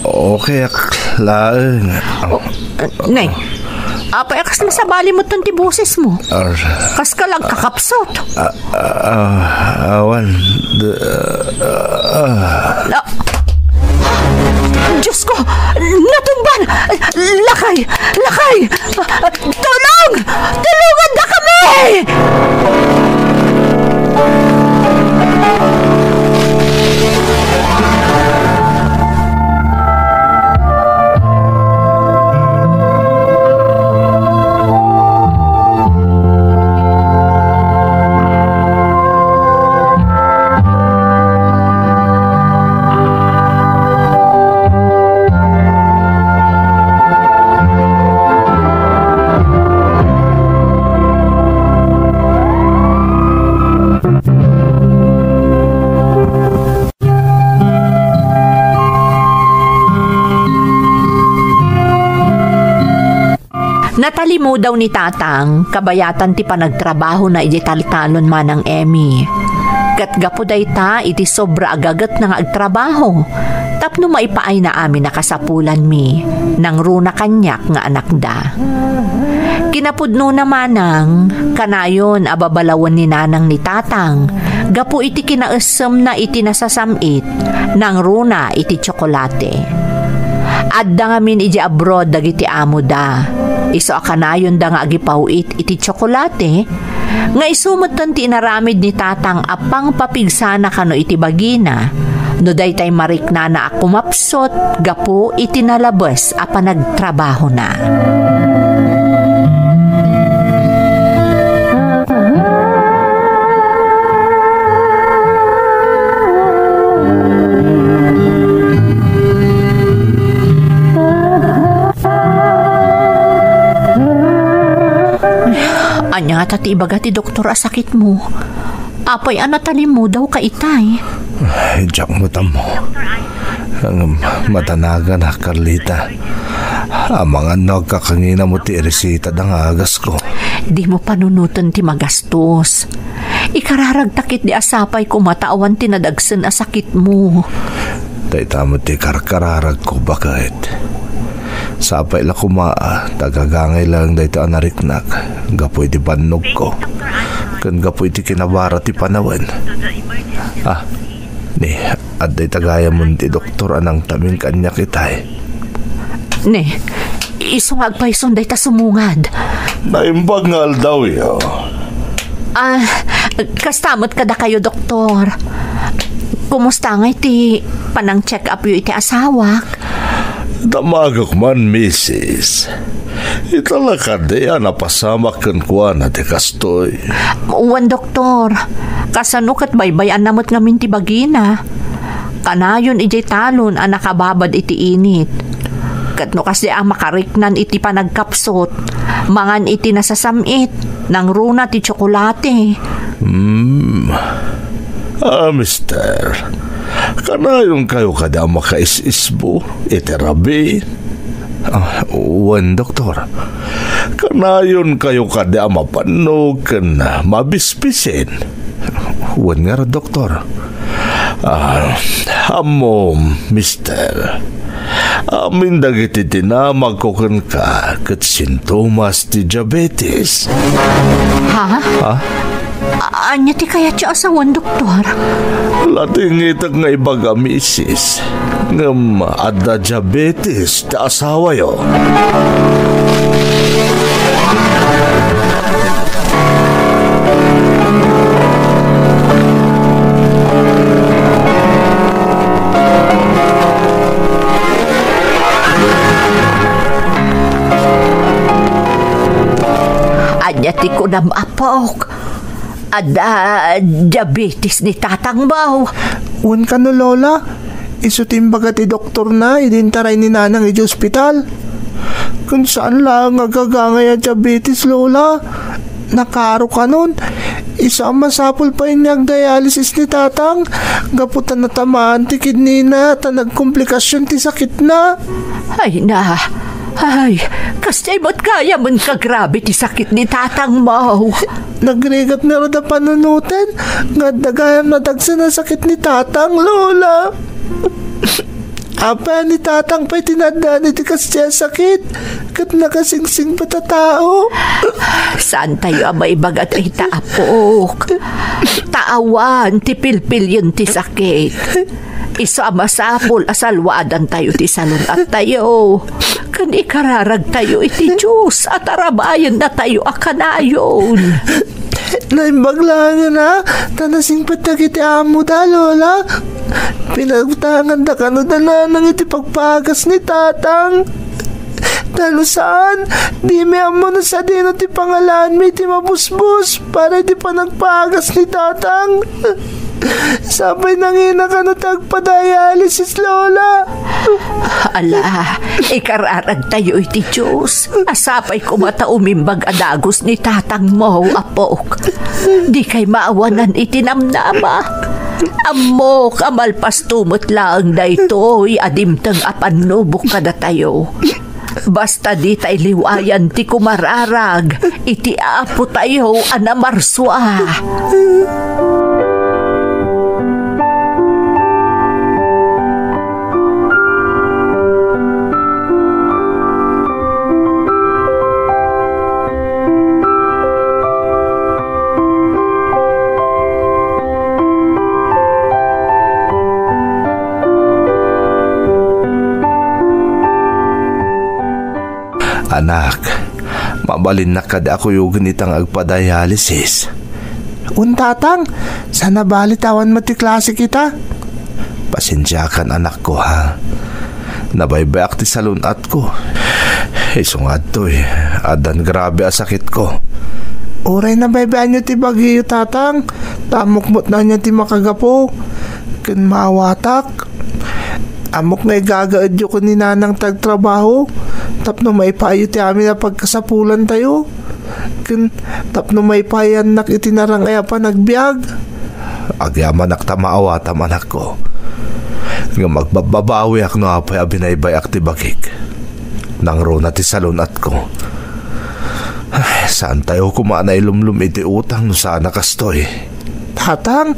Okay, ak-, laeng. O, nay, apay a kas masabali met ti bosesmo? Ar- Kas ka lang kakapsot. Ah, ah, awan. D-, ah, ah. Ah. Diyos ko! Natumban! Lakay! Lakay! Tulong! Tulungan na kami! Natalimudaw ni Tatang kabayatan ti panagtrabahona idiay taltalon, Manang Emmy. Ket gapu dayta, iti sobra a gagetna nga agtrabaho, tapno maipaayna amin a kasapulanmi, nangruna kaniak nga anakda. Kinapudnona, Manang, kanayon a babalawen ni Nanang ni Tatang gapu iti kinaessemna iti nasasam-it, nangruna iti tsokolate. Adda ngamin idiay abroad dagiti amoda. Isu a kanayonda nga agipaw-it iti tsokolate, nga isu metten ti inaramid ni Tatang a pangpapigsana kano iti bagina, no daytay mariknana a kumapsut gapu iti nalabes a panagtrabahona. Ania ngata ti ibaga ti doktor a sakitmo? Apay a natalimmudaw ka itay? Ay, diak met ammo. Ngem madanagan a, Carlita. Amangan no agkakangina mo ti iresita da nga agasko. Dimo panunoten ti magastos. Ikararagta ketdi a sapay koma ta awan ti nadagsen a sakitmo. Dayta met ti karkararagko, baket. Sapay la koma, ta agagangay laeng dayta a nariknak gapu iti bannogko ken gapu iti kinabara ti panawen. Ah, ni, adda ita gayamon ti doktor a nangtamin kaniak itay. Ne, isu nga agpayson dayta sumungad. Naimbag nga aldawyo. Ah, kasta met kadakayo, doktor. Kumusta ngay ti panang-check-upyo iti asawak? Damagek man, misis. Ita la kadi a napasamak kenkuana ti kastoy? Wen, doktor. Kasano ket baybay-anna met ngamin ti bagina? Kanayon idiay talon a nakababad iti init. Ket no kasdi a makariknan iti panagkapsut, mangan iti nasasam-it, nangruna ti tsokolate. Hmm. Ah, mister, kanayonkayo kadi a makaisisbo iti rabii? Ah, wen, doktor. Kanayonkayo kadi a mapannog ken mabispisen? Wen ngarud, doktor. Ah, ammom, mister, amin dagiti dinamagko kenka ket sintomas ti diabetes. Ha? Ha? A-, ania ti kayatyo a sawen, doktor? Latingitek nga ibaga, misis, ngem adda diabetes ti asawayo. Ania ti kunam, apok? Adda diabetes ni tatangmo? Wen kano, Lola. Isu ti imbaga ti doktorna idi intaray ni Nanang idiay ospital. Ken saan laeng nga agagangay a diabetes, Lola. Nakaro kanon. Isu a masapul pay nga agdialysis ni Tatang gapu ta natamaan ti kidneyna ta nagkomplikasion ti sakitna. Ay na, ay, kasdiay met gayam nga agrabe ti sakit ni tatangmo. Nagrigat ngarud a panunoten nga adda gayam nadagsen a sakit ni tatang, Lola. Apay a ni tatang pay ti naaddaan iti kasdiay a sakit ket nakasingsingpet a tao? Saantayo a maibaga dayta, apok. Ta awan ti pilpilien ti sakit. Isu a masapul a salwadantayo ti salun-attayo ken ikararagtayo iti Dios a tarabayennatayo a kanayon. Naimbag laengen a ta nasingpet dagiti ammoda, Lola. Pinagtanganda kano da Nanang iti pagpagas ni Tatang. Ta no saan, dimi ammo no sadino ti pangalaanmi iti mabusbos para iti panagpagas ni Tatang. Sapay nangina kano ti agpadialysis, Lola. Ala, ikararagtayo iti Dios. Sapay koma ta umimbag a dagus ni tatangmo, apok. Dikay maawanan iti namnama. Ammok a malpasto met laeng daytoy a dimteng a pannubok kadatayo. Basta ditay liwayan ti kumararag iti Apotayo a namarsua. Anak, mabalinnak kadi a kuyogen ita nga agpadialysis? Wen, Tatang, saan a bale ta awan met ti klase ita. Pasensiakan, anakko, ha. Nabaybayak ti salun-atko. Isu nga adtoy, addan grabe a sakitko. Uray nabaybayanyo ti bagiyo, Tatang, ta ammok met no ania ti makagapu. Ken maawatak. Ammok nga igagaedyo ken ni Nanang ti agtrabaho tapno maipaayyo ti amin a pagkasapulantayo. Ken tapno maipayannak iti narang-ay a panagbiag. Agyamanak ta maawatam, anakko. Ngem agbabbabawiak no apay a binaybay-ak ti bagik. Nangruna ti salun-atko. Ay, saantayo koma a nailumlom iti utang no saan a kastoy. Tatang,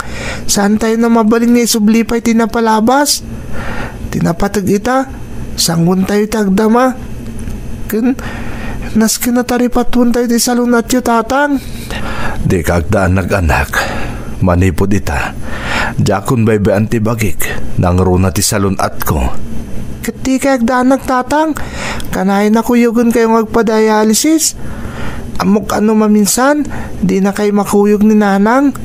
saantayo a mabalin nga isubli pay ti napalabas, ti napateg ita, sangontayo ti agdama. Ken, nasken a taripatuentayo ti salun-atyo, Tatang. Dika agdanag, anak. Manipud ita, diakon baybay-an ti bagik, nangruna ti salun-atko. Ket dikay agdanag, Tatang. Kanayon a kuyogenkayo nga agpadialysis. Ammok a no maminsan, dinakay makuyog ni Nanang.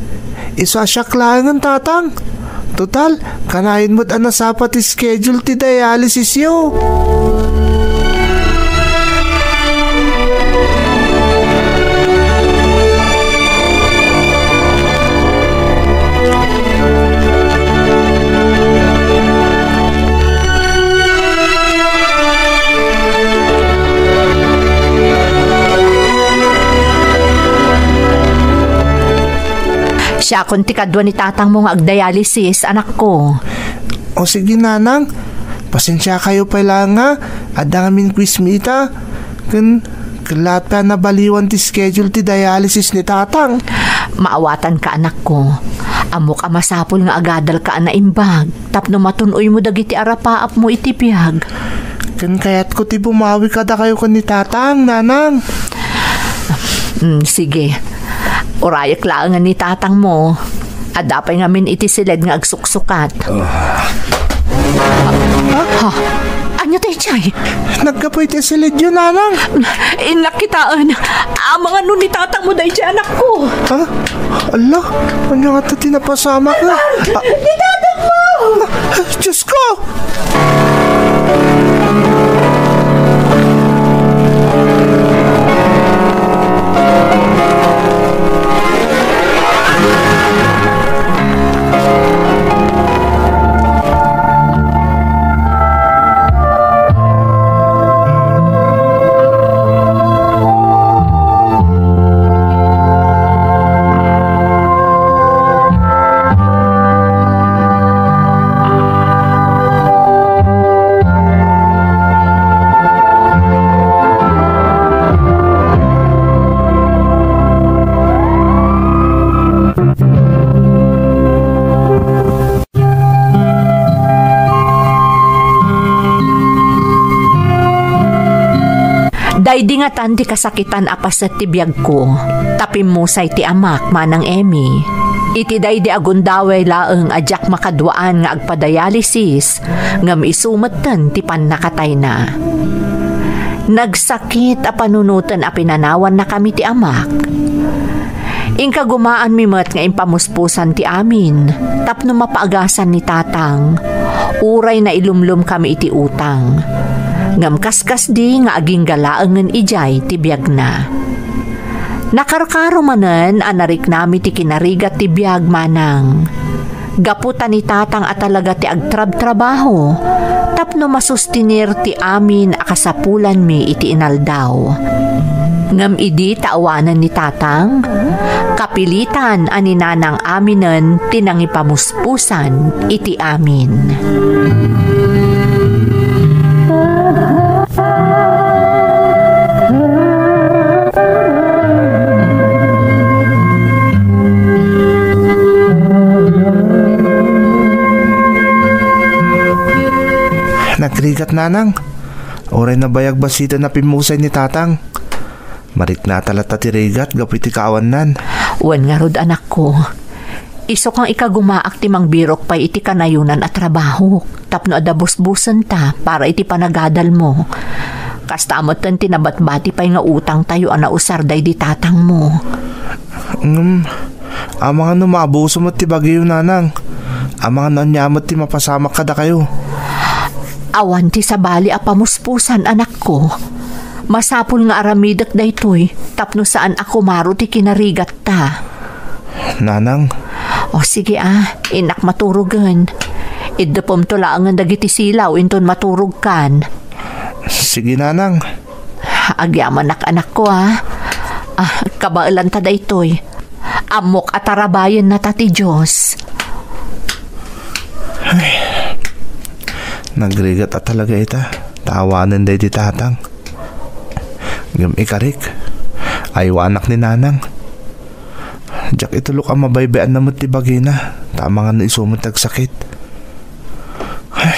Isu a siak laengen, Tatang. Total, kanayon met a nasapa ti schedule ti dialysisyo. Siakon ti kadua ni tatangmo nga agdialysis, anakko. O sige, Nanang. Pasensiakayo pay laeng nga adda ngamin quiz mi ita. Ken, ken laat pay a nabaliwan ti schedule ti dialysis ni Tatang. Maawatanka, anakko. Ammok a masapul nga agadalka a naimbag tapno matun-oymo dagiti arapaapmo iti biag. Ken kayatko ti bumawi kadakayo ken ni Tatang, Nanang. Mm, sige. Urayek laengen ni tatangmo. Adda pay ngamin iti siled nga agsuksukat. Ah. Ha? Ania daydiay? Naggapu iti silidyo, Nanang. Innak kitaen. Amangan no ni tatangmo daydiay, anakko. Ha? Ala, ania ngata ti napasamak? Ah. Ni tatangmo! Diyos ko! Daydi ngatan ti kasakitan a paset ti biagko, ta pimmusay ti amak, Manang Emmy. Iti daydi a gundaway laeng a diak makaduaan nga agpadialysis, ngem isu metten ti pannakatayna. Nagsakit a panunoten a pinanawannakami ti amak. Inkagumaanmi met nga impamuspusan ti amin tapno mapaagasan ni tatang, uray nailumlomkami iti utang. Ngem kaskasdi nga agingga laengen idiay ti biagna. Nakarkaro manen a nariknami ti kinarigat ti biag, Manang. Gapu ta ni tatang a talaga ti agtrabtrabaho tapno masustiner ti amin a kasapulanmi iti inaldaw. Ngem idi ta awanen ni tatang, kapilitan a ni nanang aminen ti nangipamuspusan iti amin. Nagrigat, Nanang. Uray nabayag basiten a pimmusay ni Tatang. Mariknata latta ti rigat gapu iti kaawannan. Wen ngarud, anakko. Isu kang ikagumaak ti mangbirok pay iti kanayonan a trabahok tapno adda busbusenta para iti panagadalmo. Kasta metten ti nabatbati pay nga utangtayo a nausar daydi tatangmo. Ngem, amangan no maabuso met ti bagiyo, Nanang. Amangan no ania met ti mapasamak kadakayo. Awan ti sabali a pamuspusan, anakko. Masapul nga aramidek daytoy tapno saan a kumaro ti kinarigatta. Nanang. O, sige, a, innak maturogen. Iddepemto laengen dagiti silaw inton maturogkan. Sige, Nanang. Agyamanak, anakko, a. A, Kabaelanta daytoy. Ammok a tarabayennata ti Dios. Ay, nagrigat a talaga ita. Tawanen daydi tatang. Ngem ikarik, aywanak ni nanang. Diak itulok a mabaybay-anna met ti bagina, ta amangan no isu met ti agsakit. Ay,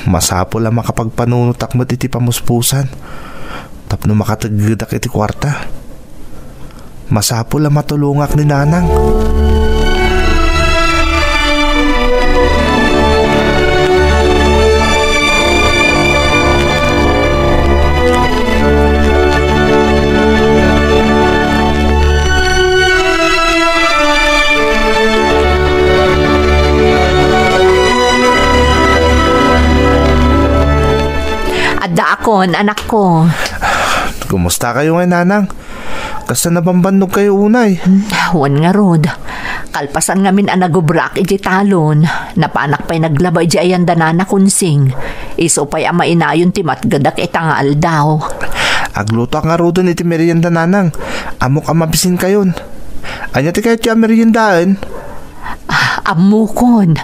masapul a makapagpanunotak met iti pamuspusan tapno makateggedak iti kuarta. Masapul a matulongak ni nanang. Addaakon, anakko. Kumusta kayo ngay, nanang? Kasta nabambannog kayo unay? Hmm, wen ngarud. Kalpasan ngamin a nagubrak iti talon, napanak pay naglaba iti ayan da Nana Kunsing. Isu pay a mainayon ti matgedak ita nga aldaw. Aglutoak ngaruden iti merienda, nanang. Ammok a mabisin kayon. Ania ti kayatyo a meriendaen? Ah, ammokon.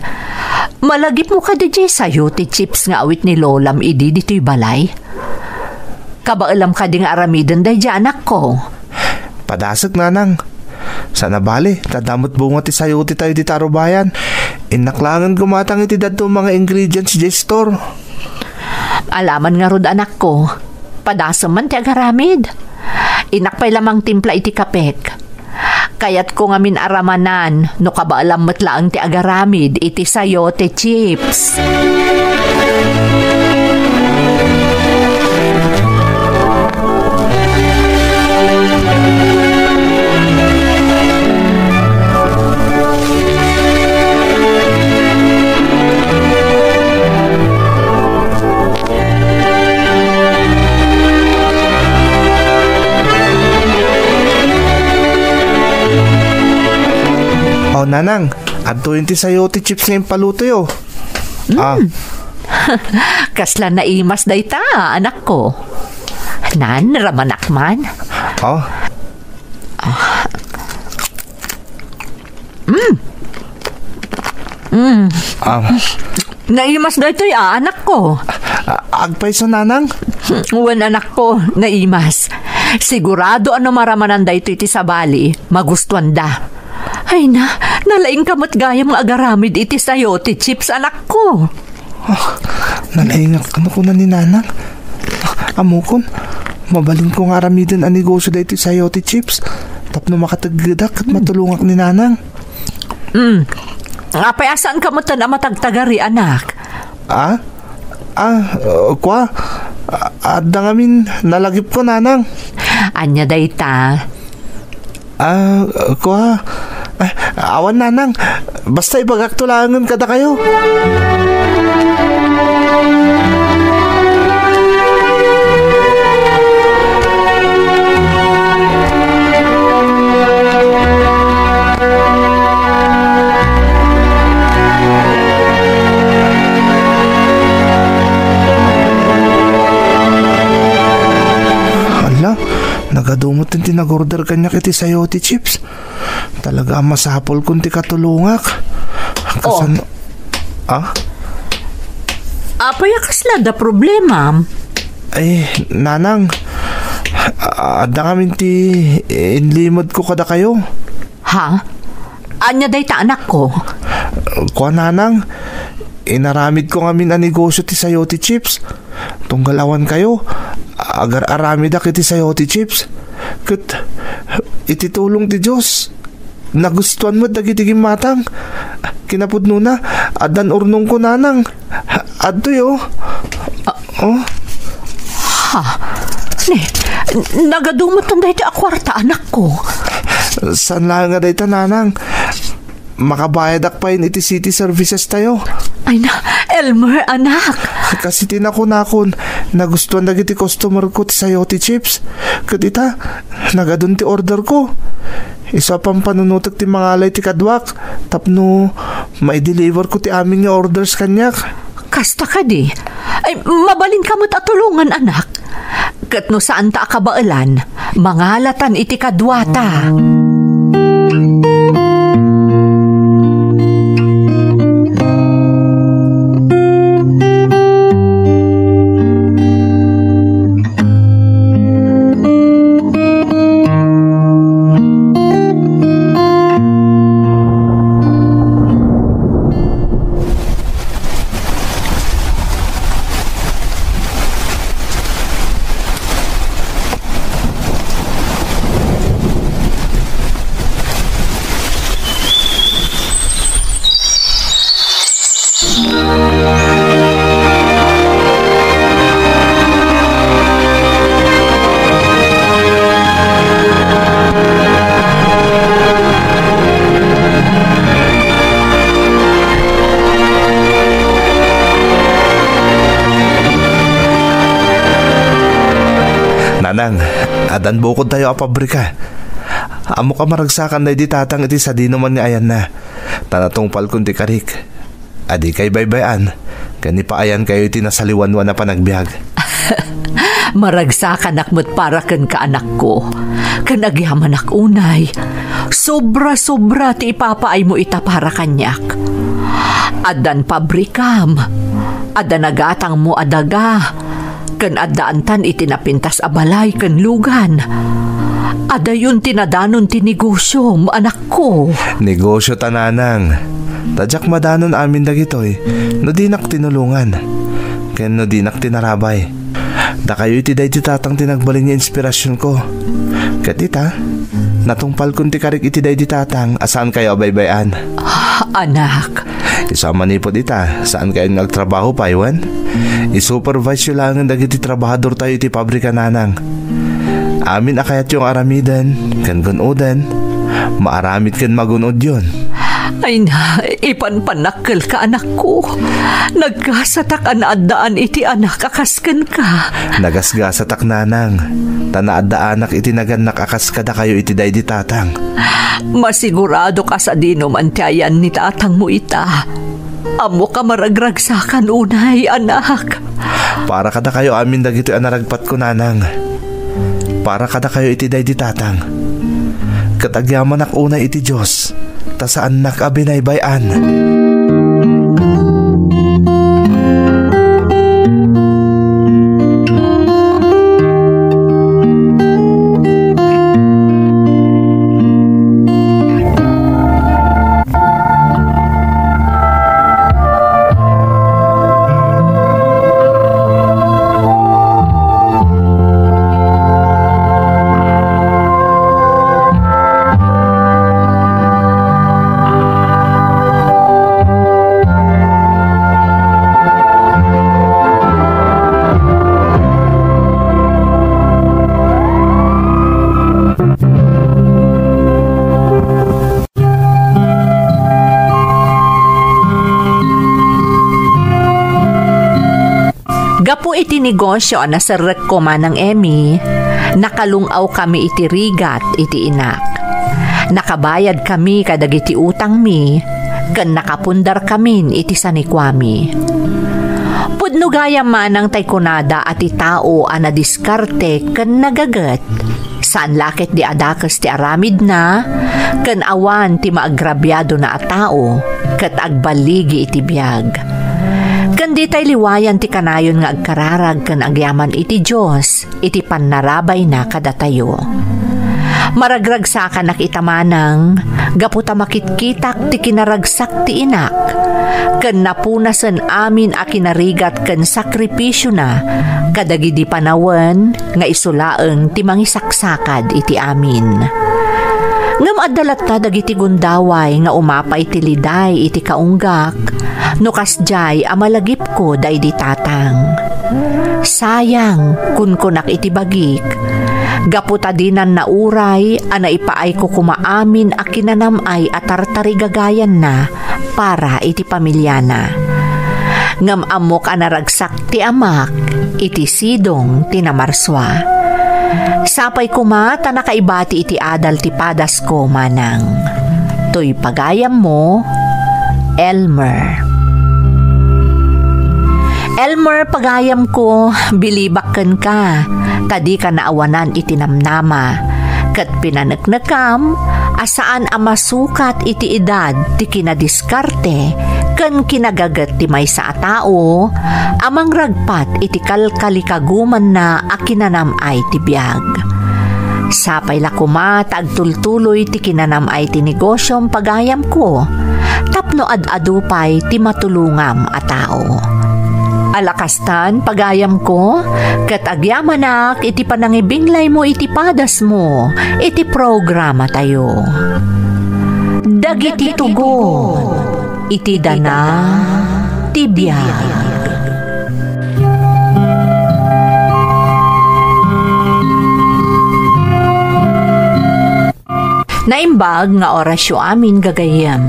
Malagipmo kadi diay sayote chips nga awit ni lolam idi ditoy balay? Kabaelam kadi nga aramiden daydi, anakko? Padasek, nanang. Saan a bale, ta adda met bunga ti sayote tayo dita rubayan. Innak laengen gumatang iti dadduma nga ingredients diay store. Alaman ngarud, anakko. Padasem man ti agaramid. Innak pay la mangtimpla iti kapek. Kayatko ngamin a ramanan no kabaelam met laeng ti agaramid iti sayote chips. O, nanang, adtoyen ti sayote chips nga impalutoyo. Ah. Mm. Kasla naimas dayta, anakko. Nan, ramanak man. Oh. Mm. Mm. Ah. Naimas daytoy, a, anakko. A-, agpayso, nanang? Wen, anakko, naimas. Sigurado a no maramanan daytoy ti sabali, magustuanda. Ay na, nalaingka met gayam nga agaramid iti sayote chips, anakko. Ah, nalaingak, ano kuna ni nanang? Ah, ammokon, mabalinko nga aramiden a negosio daytoy sayote chips tapno makateggedak ket matulongak ni nanang. Mm. Apay a saanka metten a matagtagari, anak? Ah? Ah, uh, kua? A-, adda ngamin nalagipko, nanang. Ania dayta? Ah, kua? Ah, awan, nanang. Basta ibagakto laengen kadakayo. Hala, nagadu met ti nag-order kaniak iti sayote chips. Talaga a masapulkon ti katulongak. Kasan-, Oh. Ah? Apay a kasla da problema? Ay, nanang, a-, adda ngamin ti inlimedko kadakayo. Ha? Ania dayta, anakko? Kua, nanang, inaramidko ngamin a negosio ti sayote chips. Tunggal awan kayo, agar-aramidak iti sayote chips. Ket iti tulong ti Dios, nagustuan met dagiti gimmatang. Kinapudnona, addan urnongko, nanang. Adtoy, oh. Ah. Oh. Ha? Ne, nagadu met daytoy a kuarta, anakko. Saan laeng nga dayta, nanang? Makabayadak pay iti city services tayo. Ay na, Elmer, anak. Kasi ti nakunakon, nagustuan dagiti customer ko ti sayote chips. Ket ita, nagadun ti order ko. Isu a pampanunotek ti mangalay ti kaduak tapno maideliver ko ti amin nga orders kaniak. Kasta kadi? Ay, mabalinka met a tulongan, anak. Ket no saanta a kabaelan, Mangalatan iti kaduata. Nanang, addan bukodtayo a pabrika. Ammok a maragsakan daydi tatang iti sadinoman nga ayanna. Ta natungpalkon ti karik a dikay baybay-an, ken ipaayankayo iti nasaliwanwan a panagbiag. Maragsakanak met para kenka, anakko. Ken agyamanak unay, sobra-sobra ti ipapaaymo ita para kaniak. Addan pabrikam, adda nagatangmo a daga, ken addaantan iti napintas a balay ken lugan. Adayon ti nadanon ti negosiom, anakko. Negosio ta, nanang. Ta diak madanon amin dagitoy no dinak tinulongan ken no dinak tinarabay. Dakayo iti daydi tatang ti nagbalin nga inspirasionko. Ket ita, natungpalkon ti karik iti daydi tatang a saankayo a baybay-an. Anak, Isu a manipud ita, saankayon nga agtrabaho pay, wen? Isuperviseyo laengen dagiti trabahadortayo iti pabrika, nanang. Amin a kayatyo nga aramiden ken gun-oden, maaramid ken magun-odyon. Ay na, ipanpanakkelka, anakko. Naggasatak a naaddaan iti anak a kas kenka. Nagasgasatak, nanang, ta naaddaanak iti nagannak a kas kadakayo iti daydi tatang. Masiguradok a sadinoman ti ayan ni tatangmo ita. Ammok a maragragsakan unay, anak. Para kadakayo amin dagitoy a naragpatko, nanang. Para kadakayo iti daydi tatang. Ket agyamanak unay iti Dios, ta saannak a binaybay-an. Gapu iti negosio a naserrekko, Manang Emmy, nakalung-awkami iti rigat iti inak. Nakabayadkami kadagiti utangmi, ken nakapundarkamin iti sanikuami. Pudno gayam manang tay kunada a ti tao a nadiskarte ken nagaget. Saan la ketdi a dakes ti aramidna, ken awan ti maagrabiadona a tao ket agballigi iti biag. Ken ditay liwayan ti kanayon nga agkararag ken agyaman iti Dios iti pannarabayna kadatayo. Maragragsakanak ita manang gapu ta makitkitak ti kinaragsak ti inak, ken napunasen amin a kinarigat ken sakripisiona kadagidi panawen nga isu laeng ti mangisaksakad iti amin. Ngem adda latta dagiti gundaway nga umapay ti liday iti kaunggak no kasdiay a malagipko daydi tatang. Sayang, kunkunak iti bagik, gapu ta dinan nauray a naipaayko koma amin a kinanam-ay a tartarigagayanna para iti pamiliana. Ngem ammok a naragsak ti amak iti sidong ti namarsua. Sapay koma ta nakaibati iti adal ti padasko manang. Toy pagayammo, Elmer. Elmer, pagayamko, bilibak kenka, ta dika naawanan iti namnama. Ket pinaneknekam a saan a masukat iti edad ti kinadiskarte ken kinagaget ti maysa a tao a mangragpat iti kalkalikagumanna a kinanam-ay ti biag. Sapay la koma ta agtultuloy ti kinanam-ay ti negosiom, pagayamko, tapno ad-adu pay ti matulongam a tao. Ala kastan, pagayamko, ket agyamanak iti panangibinglaymo iti padasmo iti programatayo. Dagiti tugon iti dana ti biag. Naimbag nga orasyo amin, gagayyem.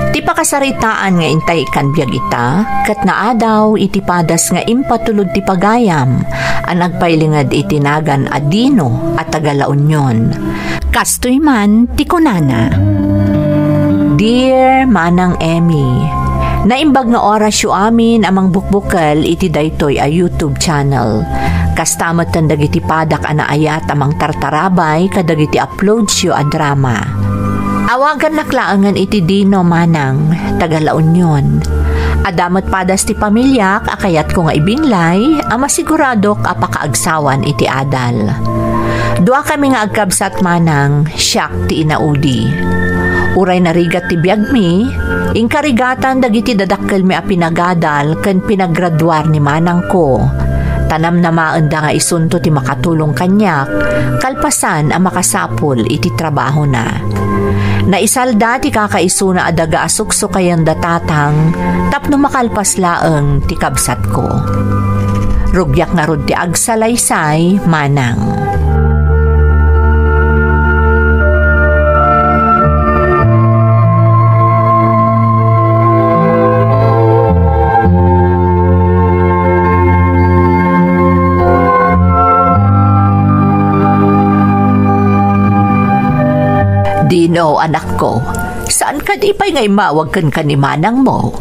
Ti pakasaritaan nga intay ikkan biag ita, ket naadaw iti padas nga impatulod ti pagayam a nagpailinged iti nagan a Dino a taga La Union. Kastoy man ti kunana, Dear Manang Emmy, naimbag nga orasyo amin a mangbukbukel iti daytoy a YouTube channel. Kasta metten dagiti padak a naayat a mangtartarabay kadagiti uploadsyo a drama. Awagannak laengen iti Dino, Manang, taga La Union. Adda met padas ti pamiliak a kayatko nga ibinglay a masiguradok a pakaagsawan iti adal. Duakami nga agkabsat, Manang, siak ti inaudi. Uray narigat ti biagmi, inkarigatan dagiti dadakkelmi a pinagadal ken pinagraduar ni manangko. Ta namnamaenda nga isunto ti makatulong kaniak, kalpasan a makasapul iti trabahona. Naisalda ti kakaisuna a daga a suksukayen da tatang tapno makalpas laeng ti kabsatko. Rugiak ngarud ti agsalaysay, Manang. Dino, anakko, saan kadi pay nga immawag kenka ni manangmo?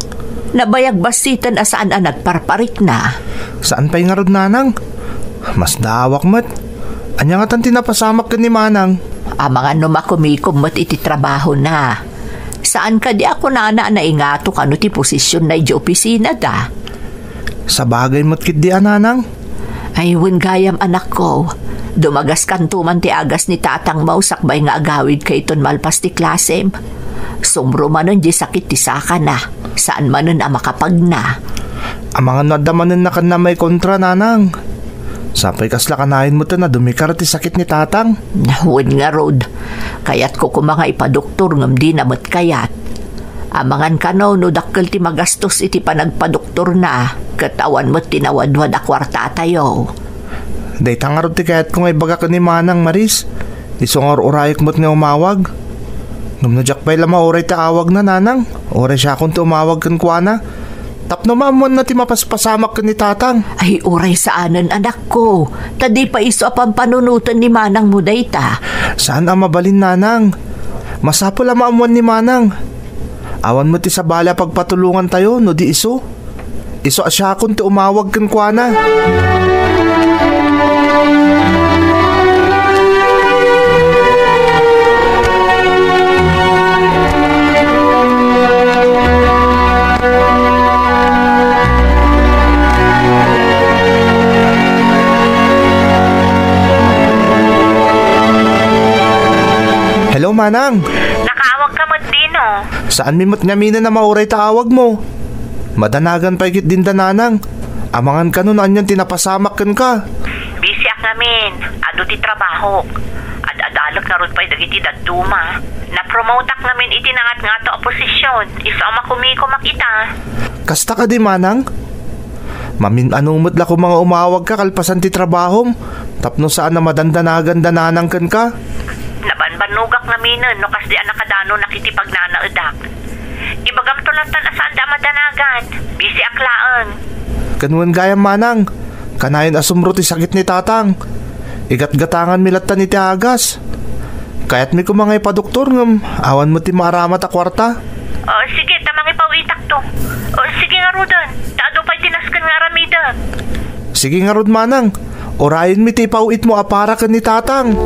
Nabayag bassiten a saan a nagparparikna. Saan pay ngarud, nanang? Masdaawak met. Ania ngatan ti napasamak ken ni manang? Amangan no makumikom met iti trabahona. Saan kadi a kunana a naingato kano ti posisionna idiay opisinada? Sabagay met ketdi a, nanang. Ay, wen gayam, anakko. Dumagaskanto man ti agas ni tatangmo sakbay nga agawidka iton malpas ti klasem. Sumro manen diay sakit ti sakana. Saan manen a makapagna. Amangan no adda manen nakanna maikontra, nanang. Sapay kasla kanayon metten a dumikar ti sakit ni tatang. Wen ngarud, kayatko koma nga ipadoktor ngem dina met kayat. Amangan kano no dakkel ti magastos iti panagpadoktorna, ket awan met ti nawadwad a kuartatayo. Dayta ngarud ti kayatko nga ibaga ken ni Manang Maris. Isu nga ur-urayek met nga umawag. Ngem no diak pay la mauray ti awagna, nanang, uray siakon ti umawag kenkuana. Tapno maammoanna ti mapaspasamak ken ni tatang. Ay, uray saanen, anakko. Ta di pay isu a pampanunoten ni manangmo dayta. Saan a mabalin, nanang. Masapul a maammoan ni manang. Awan met ti sabali a pagpatulongantayo no di isu. Isu a siakon ti umawag kenkuana. Hello, Manang. Nakaawag ka met, Dino. Saanmi met ngamin a mauray ta awagmo. Madanagan pay ketdin da, Nanang. Amangan kano no anian ti napasamak kenka. Busyak ngamin. Adu ti trabahok. Ad-adalek ngarud pay dagiti dadduma. Napromotak ngamin iti nangatngato a posisyon. Isu a makumikomak ita. Kasta kadi, Manang? Mamin-ano met la koma nga umawagka kalpasan ti trabahom tapno saan a madandanagan da Nanang kenka. Nabanbannogak ngaminen no kasdi a nakadanonak iti pagnanaedak. Ibagamto lattan a saanda a madanagan. Busyak laeng. Ken wen gayam, Manang, kanayon a sumro ti sakit ni Tatang. Igatgatanganmi lattan iti agas. Kayatmi koma nga ipadoktor ngem awan met ti maaramat a kuarta. O, sige, ta mangipawitakto. O, sige ngaruden, ta adu pay ti Nasken nga aramidek. Sige ngarud, manang. Urayenmi ti ipaw-itmo a para ken ni tatang.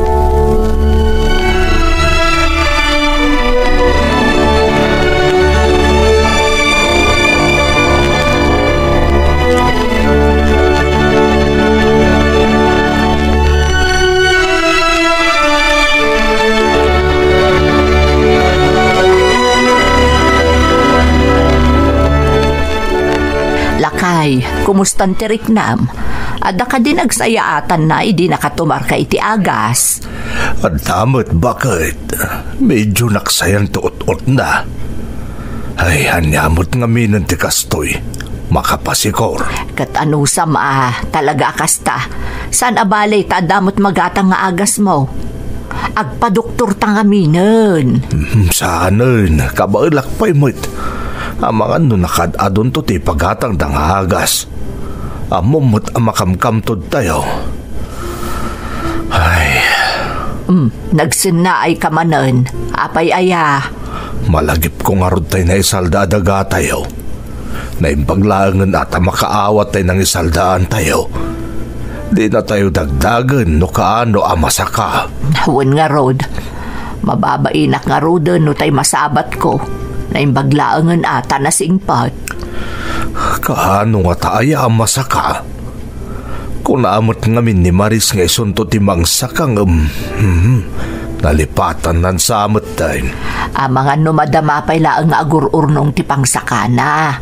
Lakay, kumustan ti riknam? Adda kadi nagsayaatanna idi nakatumarka iti agas? Adda met, baket. Medyo naksayan ti ut-utna. Ay, ania met ngaminen ti kastoy? Makapasikor. Ket anusam a, talaga a kasta. Saan a bale ta adda met magatang nga agasmo? Agpadoktorta ngaminen. Hmm, saanen, kabaelak pay met. Amangan no nakaad-adunto ti ipagatangda nga agas. Ammom met a makamkamtodtayo. Ay. Hmm, nagsennaayka manen. Apay aya? Malagipko ngarud tay naisalda a dagatayo. Naimbag laengen a ta makaawat tay nangisaldaantayo. Dinatayo dagdagen no kaano a masaka. Wen ngarud, mababainak ngaruden no tay masabatko. Naimbag laengen a ta nasingpet. Kaano ngata aya a masaka? Kuna met ngamin ni Maris nga isunto ti mangsaka ngem, hmm, nalipatannan sa metten. Amangan no madama pay laeng nga agur-urnong ti pangsakana.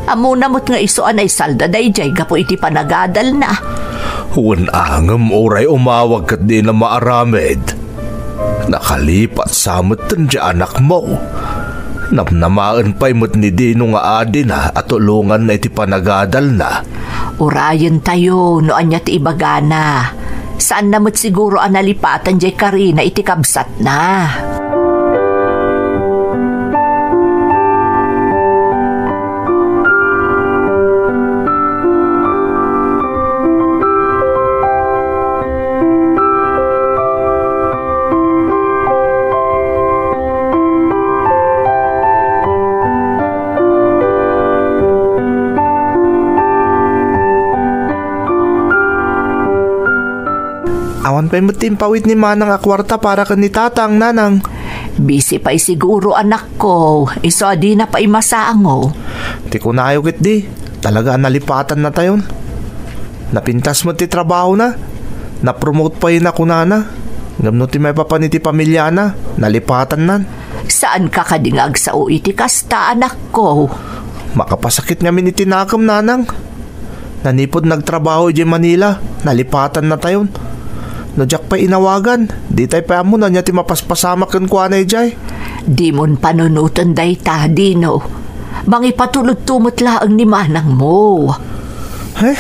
Ammona met nga isu a naisalda daydiay gapu iti panagadalna. Wen a, ngem uray umawag ket dina maaramid. Nakalipat sa metten ti anakmo. Namnamaen pay met ni Dino nga adina a tulonganna iti panagadalna. Urayentayo no ania ti ibagana. Saanna met siguro a nalipatan diay karina iti kabsatna. Awan pay met ti impawit ni Manang a kuarta para ken ni Tatang, Nanang. Busy pay siguro, anakko. Isu a dina pay masango. Ti kunayo ketdi, talaga a nalipatannatayon. Napintas met ti trabahona. Napromote pay na kunana. Ngem no ti maipapan iti pamiliana, nalipatannan. Saanka kadi nga agsao iti kasta, anakko? Makapasakit ngamin iti nakem, Nanang. Nanipud nagtrabaho idiay Manila, nalipatannatayon. No diak pay inawagan, ditay pay ammo no ania ti mapaspasamak kenkuana idiay. Dimon panunoten dayta, Dino. Mangipatulodto met laeng ni manangmo. Eh,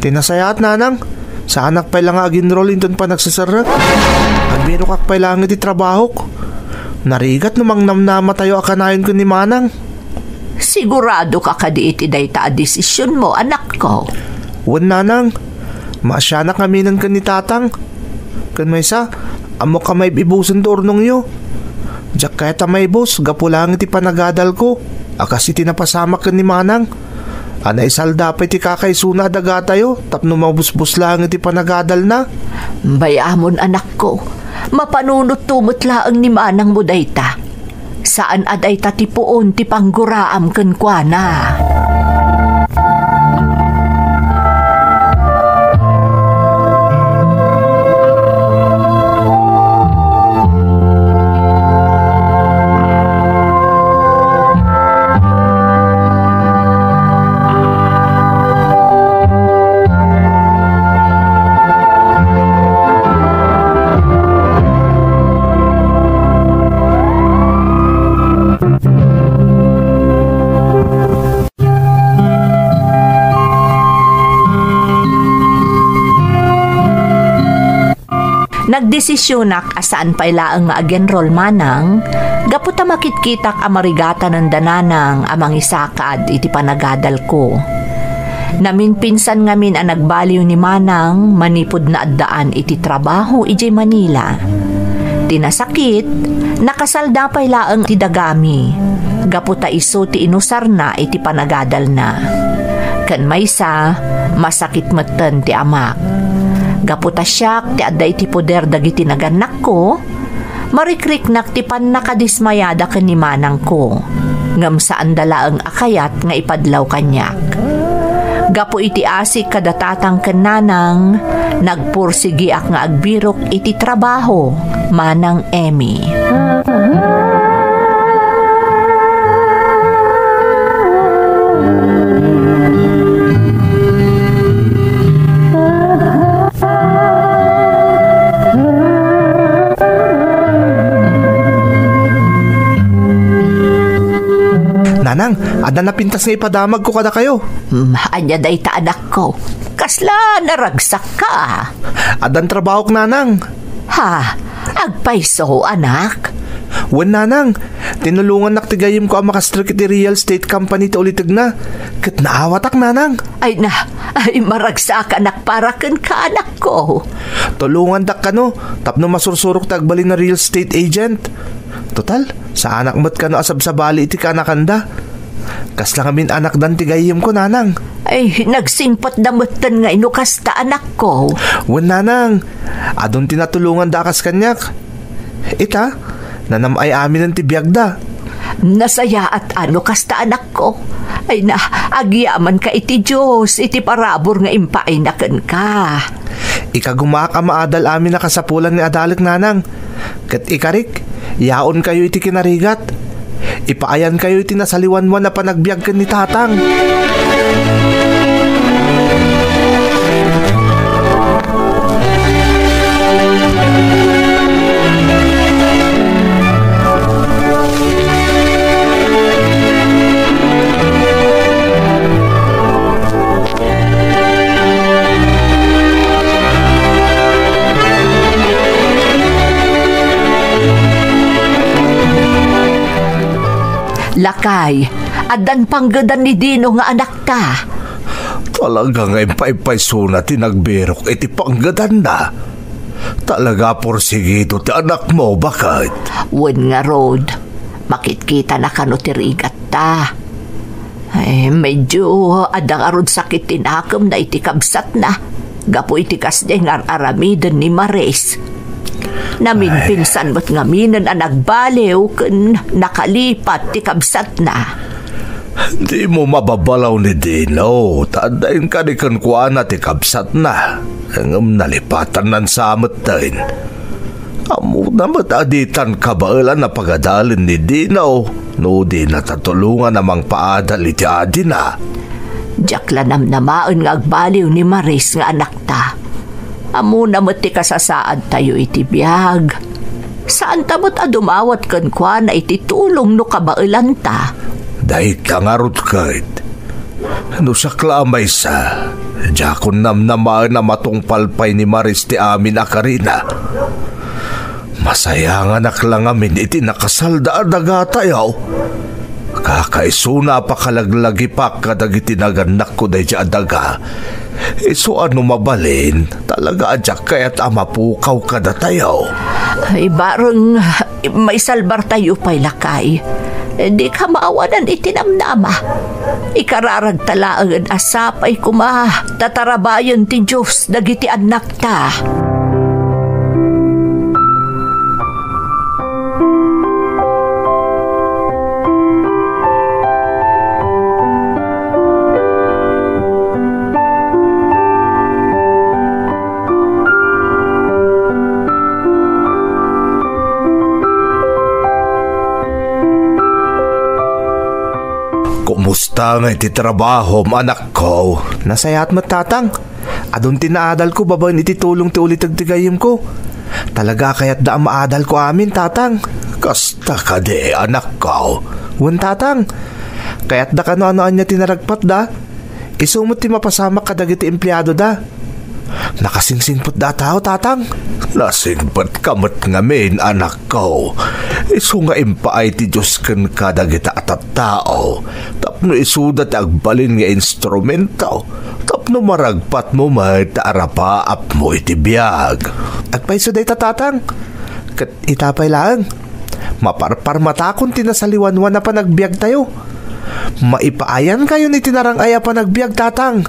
ti nasayaat, Nanang. Saanak pay la nga aginrol inton panagseserrek. Agbirokak pay laeng iti trabahok. Narigat no mangnamnamatayo a kanayon ken ni Manang. Siguradoka kadi iti dayta a desisionmo, anakko? Wen, Nanang. Maasianak ngaminen ken ni Tatang. Ken maysa, ammok a maib-ibusen ti urnongyo. Diak kayat a maibus gapu laeng iti panagadalko a kas iti napasamak ken ni Manang a naisalda pay ti kakaisuna a dagatayo tapno mabusbus laeng iti panagadalna. Bay-amon, anakko, mapanunotto met laeng ni manangmo dayta. Saan a dayta ti puon ti pangguraam kenkuana. Nagdesisionak a saan pay laeng nga agenrol manang, gapu ta makitkitak a marigatanen da nanang a mangisakad iti panagadalko. Naminpinsan ngamin a nagbaliw ni manang manipud naaddaan iti trabaho idiay Manila. Ti nasakit, nakasalda pay laeng ti dagami, gapu ta isu ti inusarna iti panagadalna. Ken maysa, masakit metten ti amak. Gapu ta siak ti adda iti poder dagiti nagannakko, marikriknak ti pannakadismayada ken ni manangko, ngem saanda laeng a kayat nga ipadlaw kaniak. Gapu iti asik kada tatang ken nanang, nagpursigiak nga agbirok iti trabaho, Manang Emmy. Nanang, adda napintas nga ipadamagko kadakayo. Hmm, ania dayta, anakko? Kasla naragsakka? Addan trabahok, nanang. Ha? Agpayso, anak? Wen, nanang. Tinulongannak ti gayyemko a makastrek iti real estate company ti ulitegna. Ket naawatak, nanang. Ay na, ay maragsakanak para kenka, anakko. Tulongandak kano tapno masursurok ti agbalin a real estate agent. Total, saanak met kano a sabsabali iti kaanakanda. Kasla ngamin anakdan ti gayyemko, nanang. Ay, nagsingpetda metten nga ino kasta, anakko. Wen, nanang, adun ti natulonganda a kas kaniak. Ita, nanam-ay aminen ti biagda. Nasayaat a no kasta, anakko. Ay na, agyamanka iti Dios iti parabur nga impaayna kenka. Ikagumaak a maadal amin a kasapulan nga adalek, nanang. Ket ikarik, yaonkayo iti kinarigat. Ipaayankayo iti nasaliwanwan a panagbiag ken ni tatang. Lakay, addan panggedan ni Dino nga anakta. Talaga nga impaypaysona ti nagbirok iti panggedanna. Talaga a porsigido ti anakmo, baket. Wen ngarud, makitkitana kano ti rigatta. Ay, medyo adda ngarud sakit ti nakemna iti kabsatna, gapu iti kasdiay nga ar-aramiden ni Maris. Naminpinsan met ngaminen a nagbaliw ken nakalipat ti kabsatna. Dimo mababalaw ni Dino, ta adda inkari kenkuana ti kabsatna, ngem nalipatannan sa metten. Ammona met a ditan kabaelan a pagadalen ni Dino no dinata tulongan a mangpaadal iti adina. Diak la namnamaen nga agbaliw ni Maris nga anakta. Ammona met ti kasasaadtayo iti biag. Saanta met a dumawat kenkuana iti tulong no kabaelanta. Dayta ngarud ket, no siak la a maysa, diakon namnamaen a matungpal pay ni Maris ti amin a karina. Masayanganak la ngamin iti nakasalda a dagatayo. Kakaisuna a pakalaglagipak kadagiti nagannakko daydi a daga. Isu a no mabalin, talaga a diak kayat a mapukaw kadatayo. Ay, bareng, maisalbartayo pay, lakay. Dika maawanan iti namnama. Ikararagta laengen a sapay koma ta tarabayen ti Dios dagiti annakta. Kumusta ngay ti trabahom, anakko? Nasayaat met, tatang. Adun ti naadalko babaen iti tulong ti uliteg ti gayyemko. Talaga a kayatda a maadalko amin, tatang. Kasta kadi, anakko? Wen, tatang. Kayatda kano a no ania ti naragpatda, isu met ti mapasamak kadagiti empleadoda. Nakasingsingpetda a tao, tatang. Nasingpetka met ngamin, anakko. Isu nga impaay ti Dios kenka dagita a tattao tapno isuda ti agbalin nga instrumento tapno maragpatmo met ta arapaapmo iti biag. Agpayso dayta, tatang. Ket ita pay laeng, maparparmatakon ti nasaliwanwan a panagbiagtayo. Maipaayankayon iti narang-ay a panagbiag, Tatang.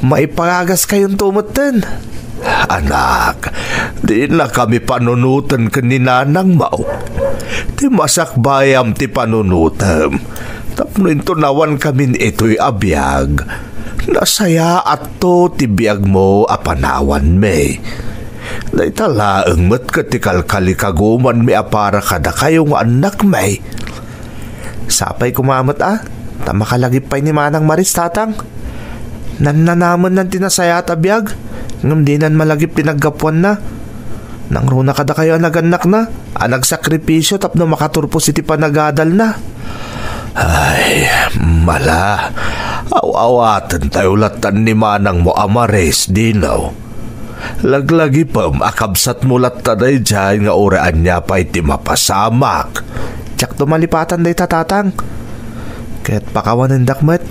Maipagagas kayonto metten. Anak, dinakami panunoten ken ni nanangmo. Ti masakbayam ti panunotem. Tapno intonawankamin itoy a biag, nasayaatto ti biagmo a panawanmi. Dayta laeng met ket ti kalkalikagumanmi a para kadakayo nga annakmi. Sapay koma met a, ta makalagip pay ni Manang Maris, Tatang. Nannanamennan ti nasayaat a biag, ngem dinan malagip ti naggapuanna. Nangruna kadakayo a nagannakna, a nagsakripisio tapno makaturpos iti panagadalna. Ay, mala, aw-awatentayo lattan ni manangmo a Maris, Dino. Laglagipem a kabsatmo latta daydiay nga uray ania pay ti mapasamak. Diakto malipatan dayta, Tatang. Ket pakawanendak met,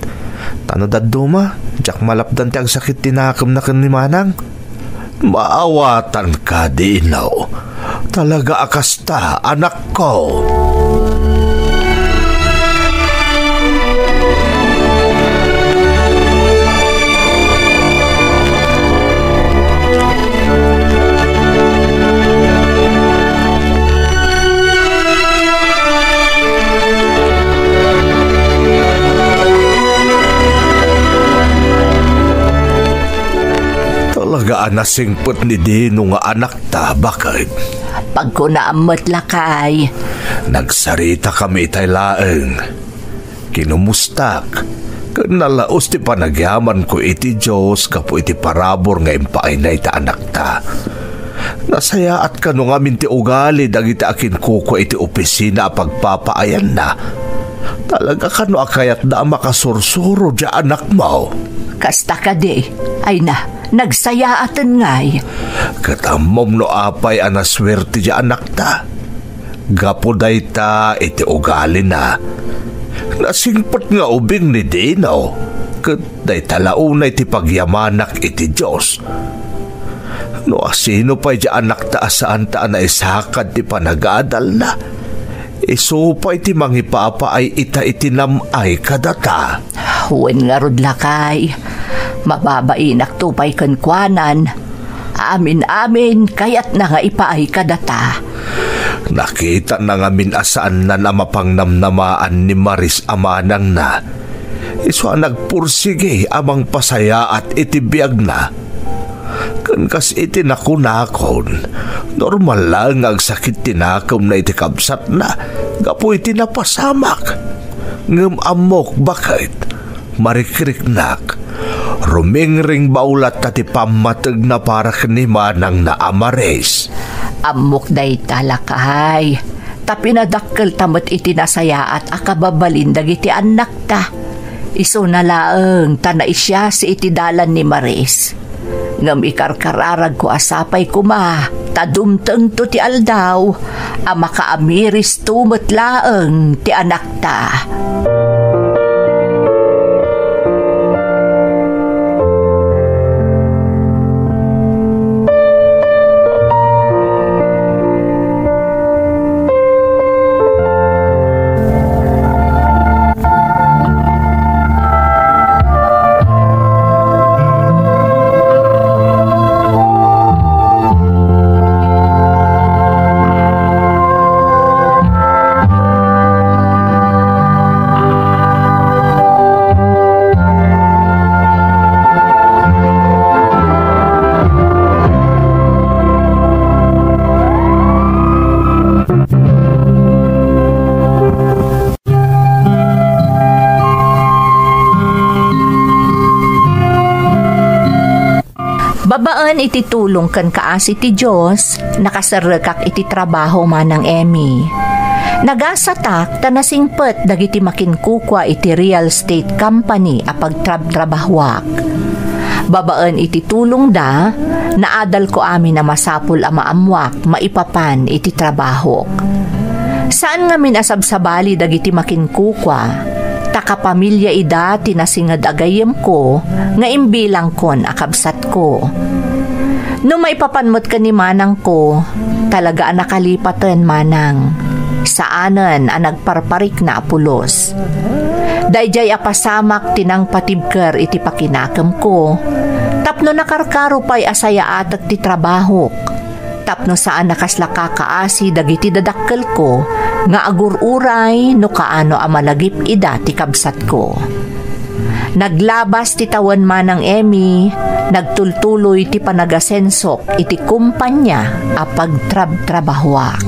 ta no dadduma, diak malapdan ti agsakit ti nakemna ken ni Manang. Maawatanka, Dino. Talaga a kasta, anakko. Talaga a nasingpet ni Dino nga anakta, baket. Pagkunaam met, lakay. Nagsaritakami itay laeng. Kinumustak, ken nalaus ti panagyamanko iti Dios gapu iti parabur nga impaayna iti anakta. Nasayaat kano ngamin ti ugali dagiti akinkukua iti opisina a pagpapaayanna. Talaga kano a kayatda a makasursuro diay anakmo? Kasta kadi, ay na, nagsayaaten ngay. Ket ammom no apay a nasuerte diay anakta? Gapu dayta iti ugalina, nasingpet nga ubing ni Dino, ket dayta la unay ti pagyamanak iti Dios. No asino pay diay anakta a saanta a naisakad ti panagadalna, isu pay ti mangipapaay ita iti nam-ay kadata. Wen ngarud, lakay, mababainakto pay kenkuanan. Amin-amin, kayatna nga ipaay kadata. Nakitana ngamin a saannan a mapangnamnamaan ni Maris a manangna. Isu a nagpursigi a mangpasayaat iti biagna. Ken kas iti nakunakon, normal laeng nga agsakit ti nakemna iti kabsatna gapu iti napasamak. Ngem ammok, baket, marikriknak. Rumingring baulatta ti pammategna para ken ni manangna a Maris. Ammok dayta, lakay. Ta pinadakkelta met iti nasayaat a kababalin dagiti annakta. Isuna laeng ta naisiasi iti dalan ni Maris. Ngem ikarkararagko a sapay koma ta dumtengto ti aldaw a makaamiristo met laeng ti anakta. Babaen iti tulong ken kaasi ti Dios, nakaserrekak iti trabaho, Manang Emmy. Nagasatak ta nasingpet dagiti makinkukua iti real estate company a pagtrabtrabahoak. Babaen iti tulongda, naadalko amin a masapul a maammoak maipapan iti trabahok. Saan ngamin a sabsabali dagiti makinkukua, ta kapamilya ida ti nasinged a gayyemko nga imbilangkon a kabsatko. No maipapan met ken ni manangko, talaga a nakalipaten, manang. Saanen a nagparparikna a pulos. Daydiay a pasamak ti nangpatibker iti pakinakemko, tapno nakarkaro pay a sayaatek ti trabahok, tapno saan a kasla kakaasi dagiti dadakkelko nga agur-uray no kaano a malagip ida ti kabsatko. Naglabas ti tawen, Manang Emmy, nagtultuloy ti panagasensok iti kumpanya a pagtrabtrabahoak.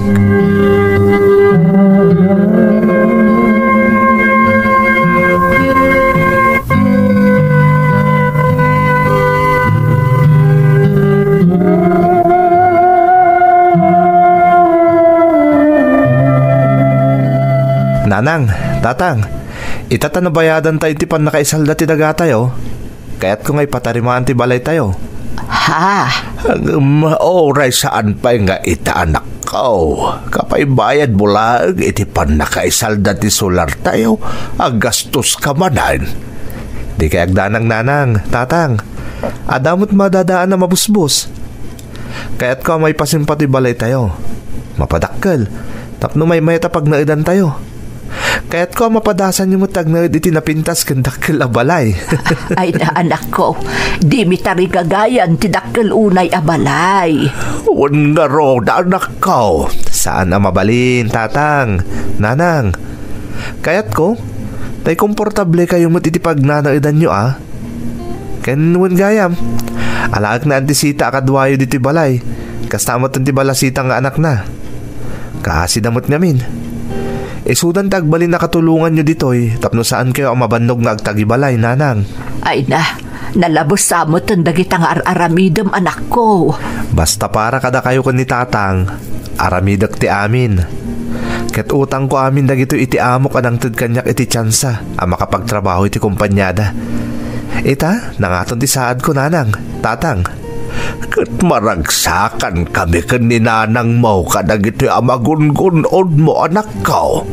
Nanang, Tatang, ita ta nabayadantayo ti pannakaisalda ti dagatayo. Kayatko nga ipatarimaan ti balaytayo. Ha? Ngem uray saan pay nga ita, anakko. Kapaybayadmo laeng iti pannakaisalda ti solartayo a gastoska manen. Dikay agdanag, Nanang, Tatang. Adda met madadaan a mabusbos. Kayatko a maipasimpa ti balaytayo. Mapadakkel, tapno maymayat a pagnaedantayo. Kayatko a mapadasanyo met ti agnaed iti napintas ken dakkel a balay. Ay na, anakko, dimi tarigagayan ti dakkel unay a balay. Wen ngarud, anakko. Saan a mabalin, Tatang, Nanang. Kayatko, ta ikomportablekayo met iti pagnanaedanyo a. Ken wen gayam, alaeknaan ti sita a kaduayo ditoy balay. Kasta met ti balasita nga anakna. Kaasida met ngamin. Isudan ti agbalin a katulonganyo ditoy tapno saankayo a mabannog nga agtagibalay, Nanang. Ay na, nalabes sa met dagita nga ar-aramidem, anakko. Basta para kadakayo ken ni Tatang, aramidek ti amin. Ket utangko amin dagitoy iti amok a nangted kaniak iti tiansa a makapagtrabaho iti kompaniada. Ita, nangaton ti saadko, Nanang, Tatang. Ket maragsakankami ken ni nanangmo kadagitoy a magungun-odmo, anakko.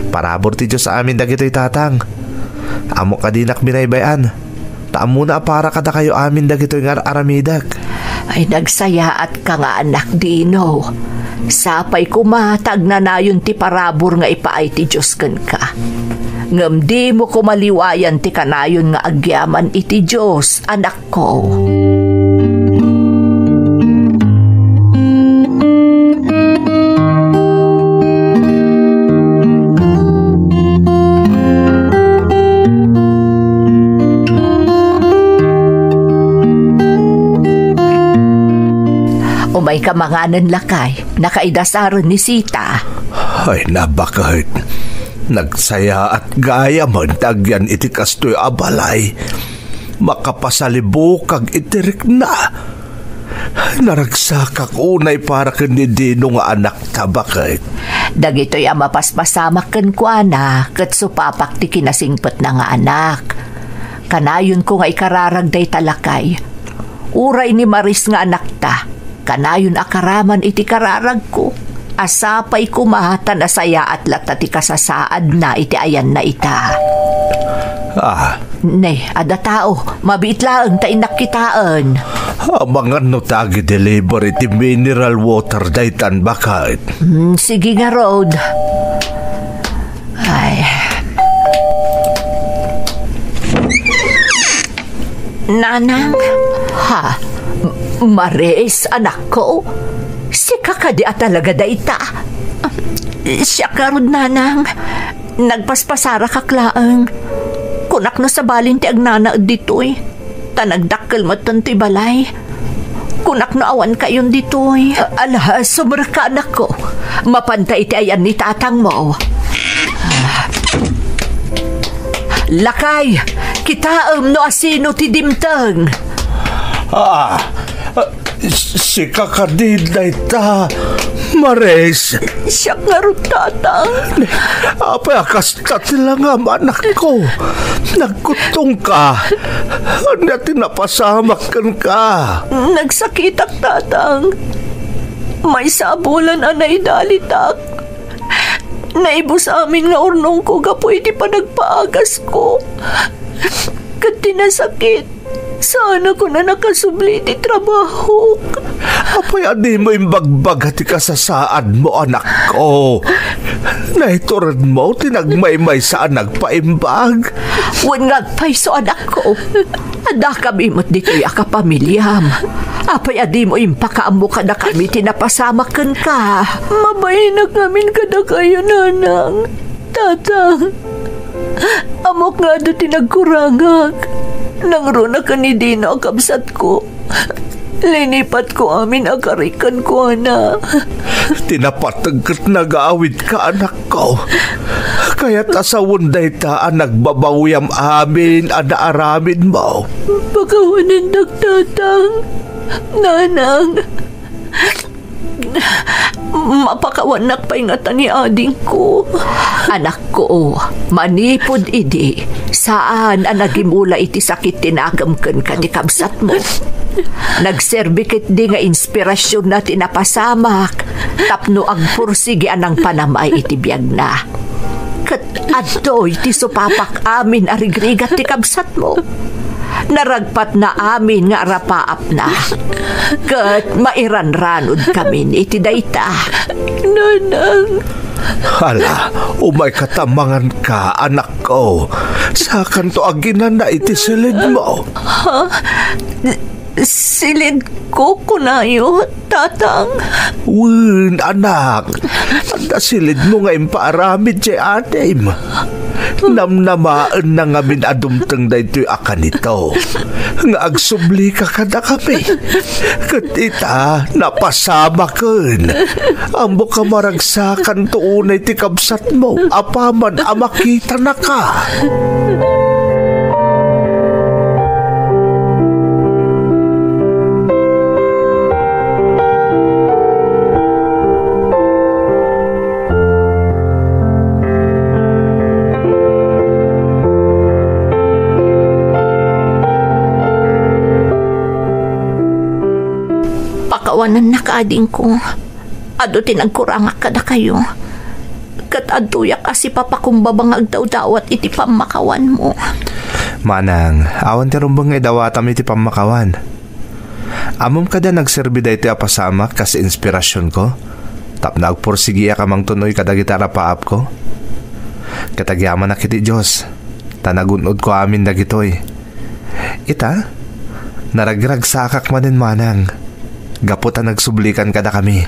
Parabur ti Dios amin dagitoy, Tatang. Ammok a dinak binaybay-an. Ta ammona a para kadakayo amin dagitoy nga ar-aramidek. Ay, nagsayaatka nga anak, Dino. Sapay koma ta agnanayon ti parabur nga ipaay ti Dios kenka. Ngem dimo koma liwayan ti kanayon nga agyaman iti Dios, anakko. Umayka manganen, lakay. Nakaidasaren ni Sita. Ay, nabaket. Nagsayaat gayamen ti agyan iti kastoy a balay. Makapasalibukag iti rikna. Naragsakak unay para ken ni Dino nga anakta, baket. Dagitoy a mapaspasamak kenkuana ket supapak ti kinasingpetna nga anak. Kanayonko nga ikararag dayta, lakay. Uray ni Maris nga anakta, kanayon a karaman iti kararagko. A sapay koma ta nasayaat latta ti kasasaadna iti ayanna ita. Ah. Ne, adda tao, mabiit laeng ta innak kitaen. Amangan no ta agi-deliver iti mineral water daytan, baket. Hmm, sige ngarud. Ay. Nanang? Ha? M-, Maris, anakko? Sika kadi a talaga dayta? Siak ngarud, Nanang. Nagpaspasarakak laeng. Kunak no sabalin ti agnanaed ditoy. Ta nagdakkel metten ti balay. Kunak no awan kayon ditoy. A-, ala, sumrekka, anakko. Mapanta iti ayan ni tatangmo. Lakay, kitaem no asino ti dimteng. Ah, sika kadi dayta, Maris? Siak ngarud, Tatang. Apay a kasta ti langam, anakko? Nagkuttongka. Ania ti napasamak kenka? Nagsakitak, Tatang. Maysa a bulan a naidalitak. Naibus amin nga urnongko gapu iti panagpaagasko. Ket ti nasakit, Saan a kuna nakasubli ti trabahok. Apay a dimo imbagbaga ti kasasaadmo, anakko? Naituredmo ti nagmaymaysa a nagpaimbag. Wen nga agpayso, anakko. Addakami met ditoy a kapamiliam. Apay a dimo impakaammo kadakami ti napasamak kenka? Mabainak ngamin kadakayo, nanang, tatang. Ammok nga adu ti nagkurangak. Nangruna ken ni Dino a kabsatko. Linipatko amin a kari kenkuana. Ti napateg ket nagaawidka, anakko. Kayat a sawen dayta a nagbabawiam amin a naaramidmo. Pakawanendak, tatang, nanang. Mapakawannak pay ngata ni adingko. Anakko, manipud idi, saan a nagimula iti sakit ti nakem kenka ti kabsatmo. Nagserbi ketdi nga inspirasionna ti napasamak tapno agpursigi a nangpanamay iti biagna. Ket adtoy ti supapak amin a rigrigat ti kabsatmo. Naragpatna amin nga arapaapna, ket mairanranudkamin iti dayta. Nanang. Hala, umayka ta manganka, anakko. Sakanto a ginana iti silidmo. Ha? Silidko, kunayo, tatang? Wen, anak. Adda silidmo nga impaaramid ti adim. Namnamaenna ngamin a dumteng daytoy a kanito nga agsublika kadakami. Ket ita, napasamaken. Ammok a maragsakanto unay ti kabsatmo apaman a makitanaka. Pakawanennak, adingko. Adu ti nagkurangak kadakayo. Ket adtoyak a sipapakumbaba nga agdawdawat iti pammakawanmo. Manang, awan ti rumbeng nga idawatam iti pammakawan. Ammom kadi a nagserbi daytoy a pasamak kas inspirasionko tapno agpursigiak a mangtun-oy kadagiti arapaapko? Ket agyamanak iti Dios, ta nagun-odko amin dagitoy. Ita, naragragsakak manen, manang, gapu ta nagsublikan kadakami.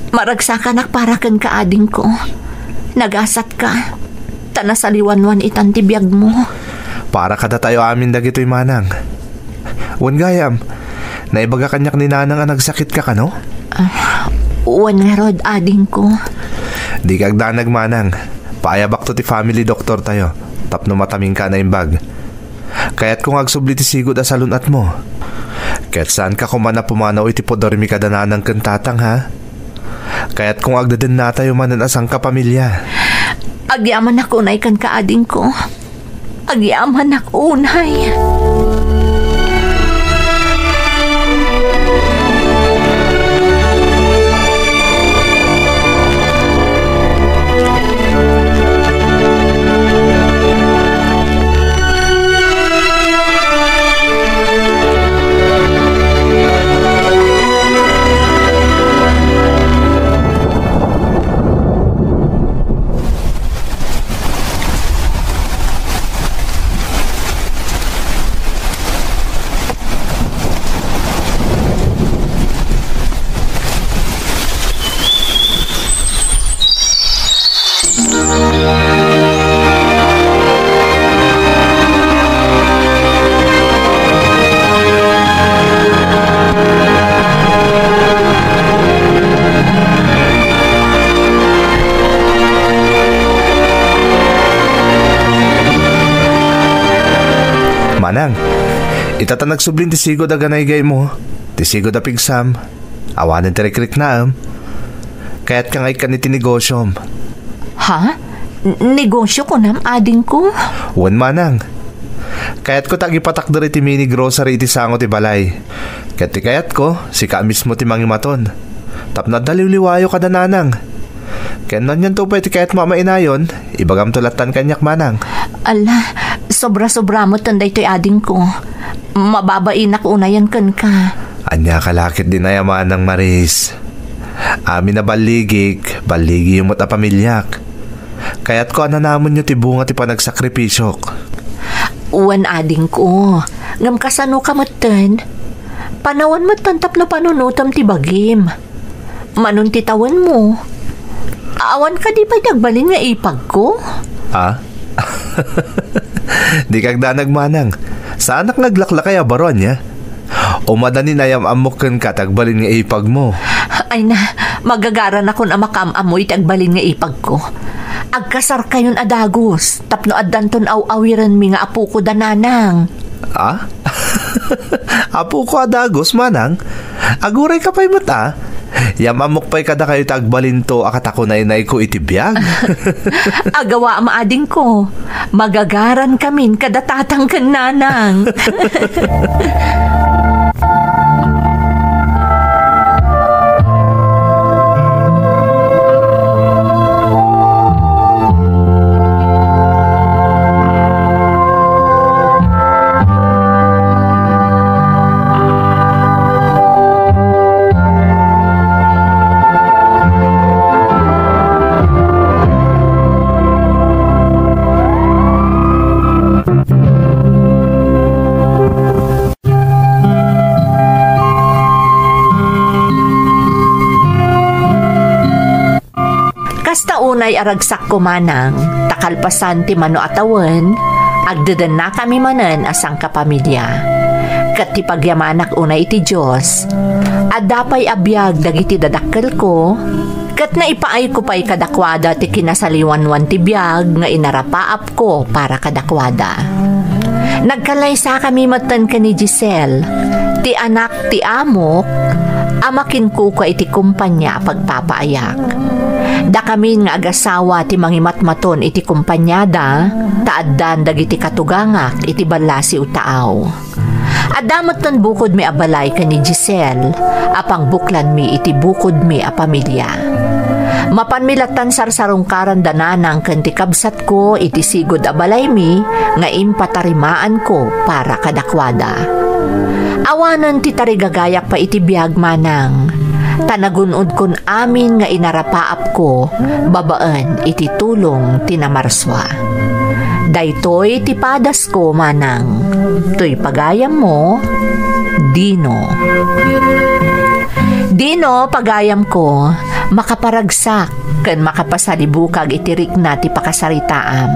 Maragsakanak para kenka, adingko. Nagasatka, ta nasaliwanwan itan ti biagmo. Para kadatayo amin dagitoy, manang. Wen gayam, naibaga kaniak ni nanang a nagsakitka kano? Ah, wen ngarud, adingko. Dika agdanag, manang. Paayabakto ti family doctor tayo, tapno mataminka a naimbag. Kayatko nga agsubli ti sigud a salun-atmo. Ket saanka koma a pumanaw iti pudormi kada nanang ken tatang, ha? Kayatko nga agdedennatayo manen a sangkapamilya. Agyamanak unay kenka, adingko. Agyamanak unay. Manang, ita ta nagsublin ti sigud a ganaygaymo, ti sigud a pigsam, awanen ti rikriknaem. Kayatka nga ikkan iti negosiom. Ha? N-, negosio kunam, adingko? Wen, manang. Kayatko ta agipatakder iti mini grocery iti sango ti balay. Ket ti kayatko, sika mismo ti mangimaton. Tapno adda liwliwayo kada nanang. Ken no anianto pay ti kayatmo a mainayon, ibagamto lattan kaniak, manang. Ala, sobra-sobra metten daytoy, adingko. Mababainak unayen kenka. Ania ka la ketdin aya, Manang Maris? Amin a balligik, balligiyo met a pamiliak. Kayatko a nanamenyo ti bunga ti panagsakripisyok. Wen, adingko, ngem kasano ka metten? Panawan metten tapno panunotem ti bagim. Manon ti tawenmo? Awan kadi pay ti agbalin nga ipagko? Ah? Dikak danag, Manang. Saanak nga aglaklakay a baro, ania? Umadani nga ayam-ammok kenka ti agbalin nga ipagmo. Ay na, magagaranakon a makaam-ammo iti agbalin nga ipagko. Agkasarkayon a dagus tapno addanton aw-awirenmi nga apoko da Nanang. Ah? Apoko a dagus, Manang? Aguray ka pay met, a? Yam-ammok pay kadakayo ti agbalinto a katakunaynayko iti biag. Agawaam, adingko. Magagarankamin kada tatang ken nanang. Kasta unay a ragsakko, Manang, ta kalpasan ti mano a tawen, agdedennakami manen a sangkapamilia. Ket ti pagyamanak unay iti Dios, adda pay a biag dagiti dadakkelko, ket naipaayko pay kadakuada ti kinasaliwanwan ti biag nga inarapaap ko para kadakuada. Nagkallaysakami metten ken ni Giselle, ti anak ti amok, a makinkukua iti kompania a pagpapaayak. Dakamin nga agasawa ti mangimatmaton iti kompaniada, ta addan dagiti katugangak iti ballasiw taaw. Adda metten bukodmi a balay ken ni Giselle a pangbuklanmi iti bukodmi a pamilia. Mapanmi lattan sarsarungkaran da nanang ken ti kabsatko iti sigud a balaymi nga impatarimaanko para kadakuada. Awanen ti tarigagayak pay iti biag, Manang, ta nagun-odkon amin nga inarapaapko babaen iti tulong ti Namarsua. Daytoy ti padasko, Manang. Toy pagayammo, Dino. Dino, pagayamko, makaparagsak ken makapasalibukag iti rikna ti pakasaritaam.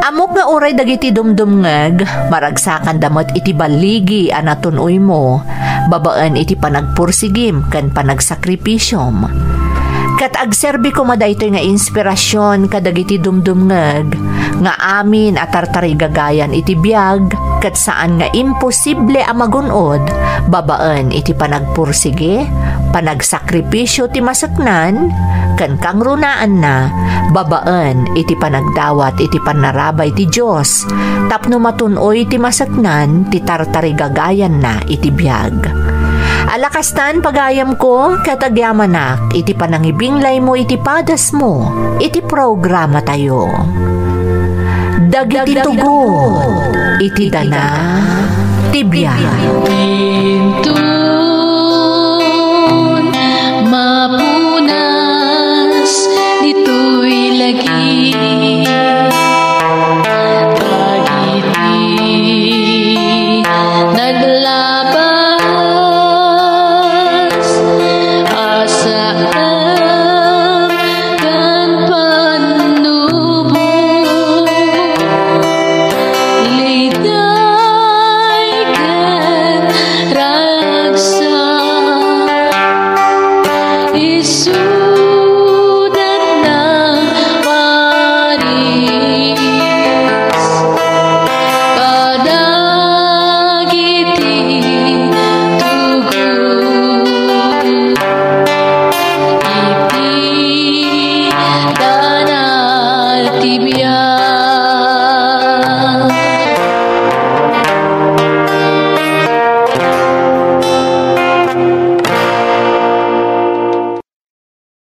Ammok nga uray dagiti dumdumngeg, maragsakanda met iti balligi a natun-oymo, babaen iti panagpursigim ken panagsakripisyom. Ket agserbi koma daytoy nga inspirasyon kadagiti dumdumngeg nga amin a tartarigagayan iti biag ket saan nga imposible a magun-od babaen iti panagpursigi, panagsakripisyo ti maseknan, ken kangrunaanna babaen iti panagdawat iti pannarabay ti Dios tapno matun-oy ti maseknan ti tartarigagayanna iti biag. Ala kastan, pagayamko, ket agyamanak iti panangibinglaymo iti padasmo iti programatayo. Dagiti tugot iti dana ti biag. Inton mapunas ditoy lagi, dagiti naglabas a saan ken pannubo, liday ken ragsak, isu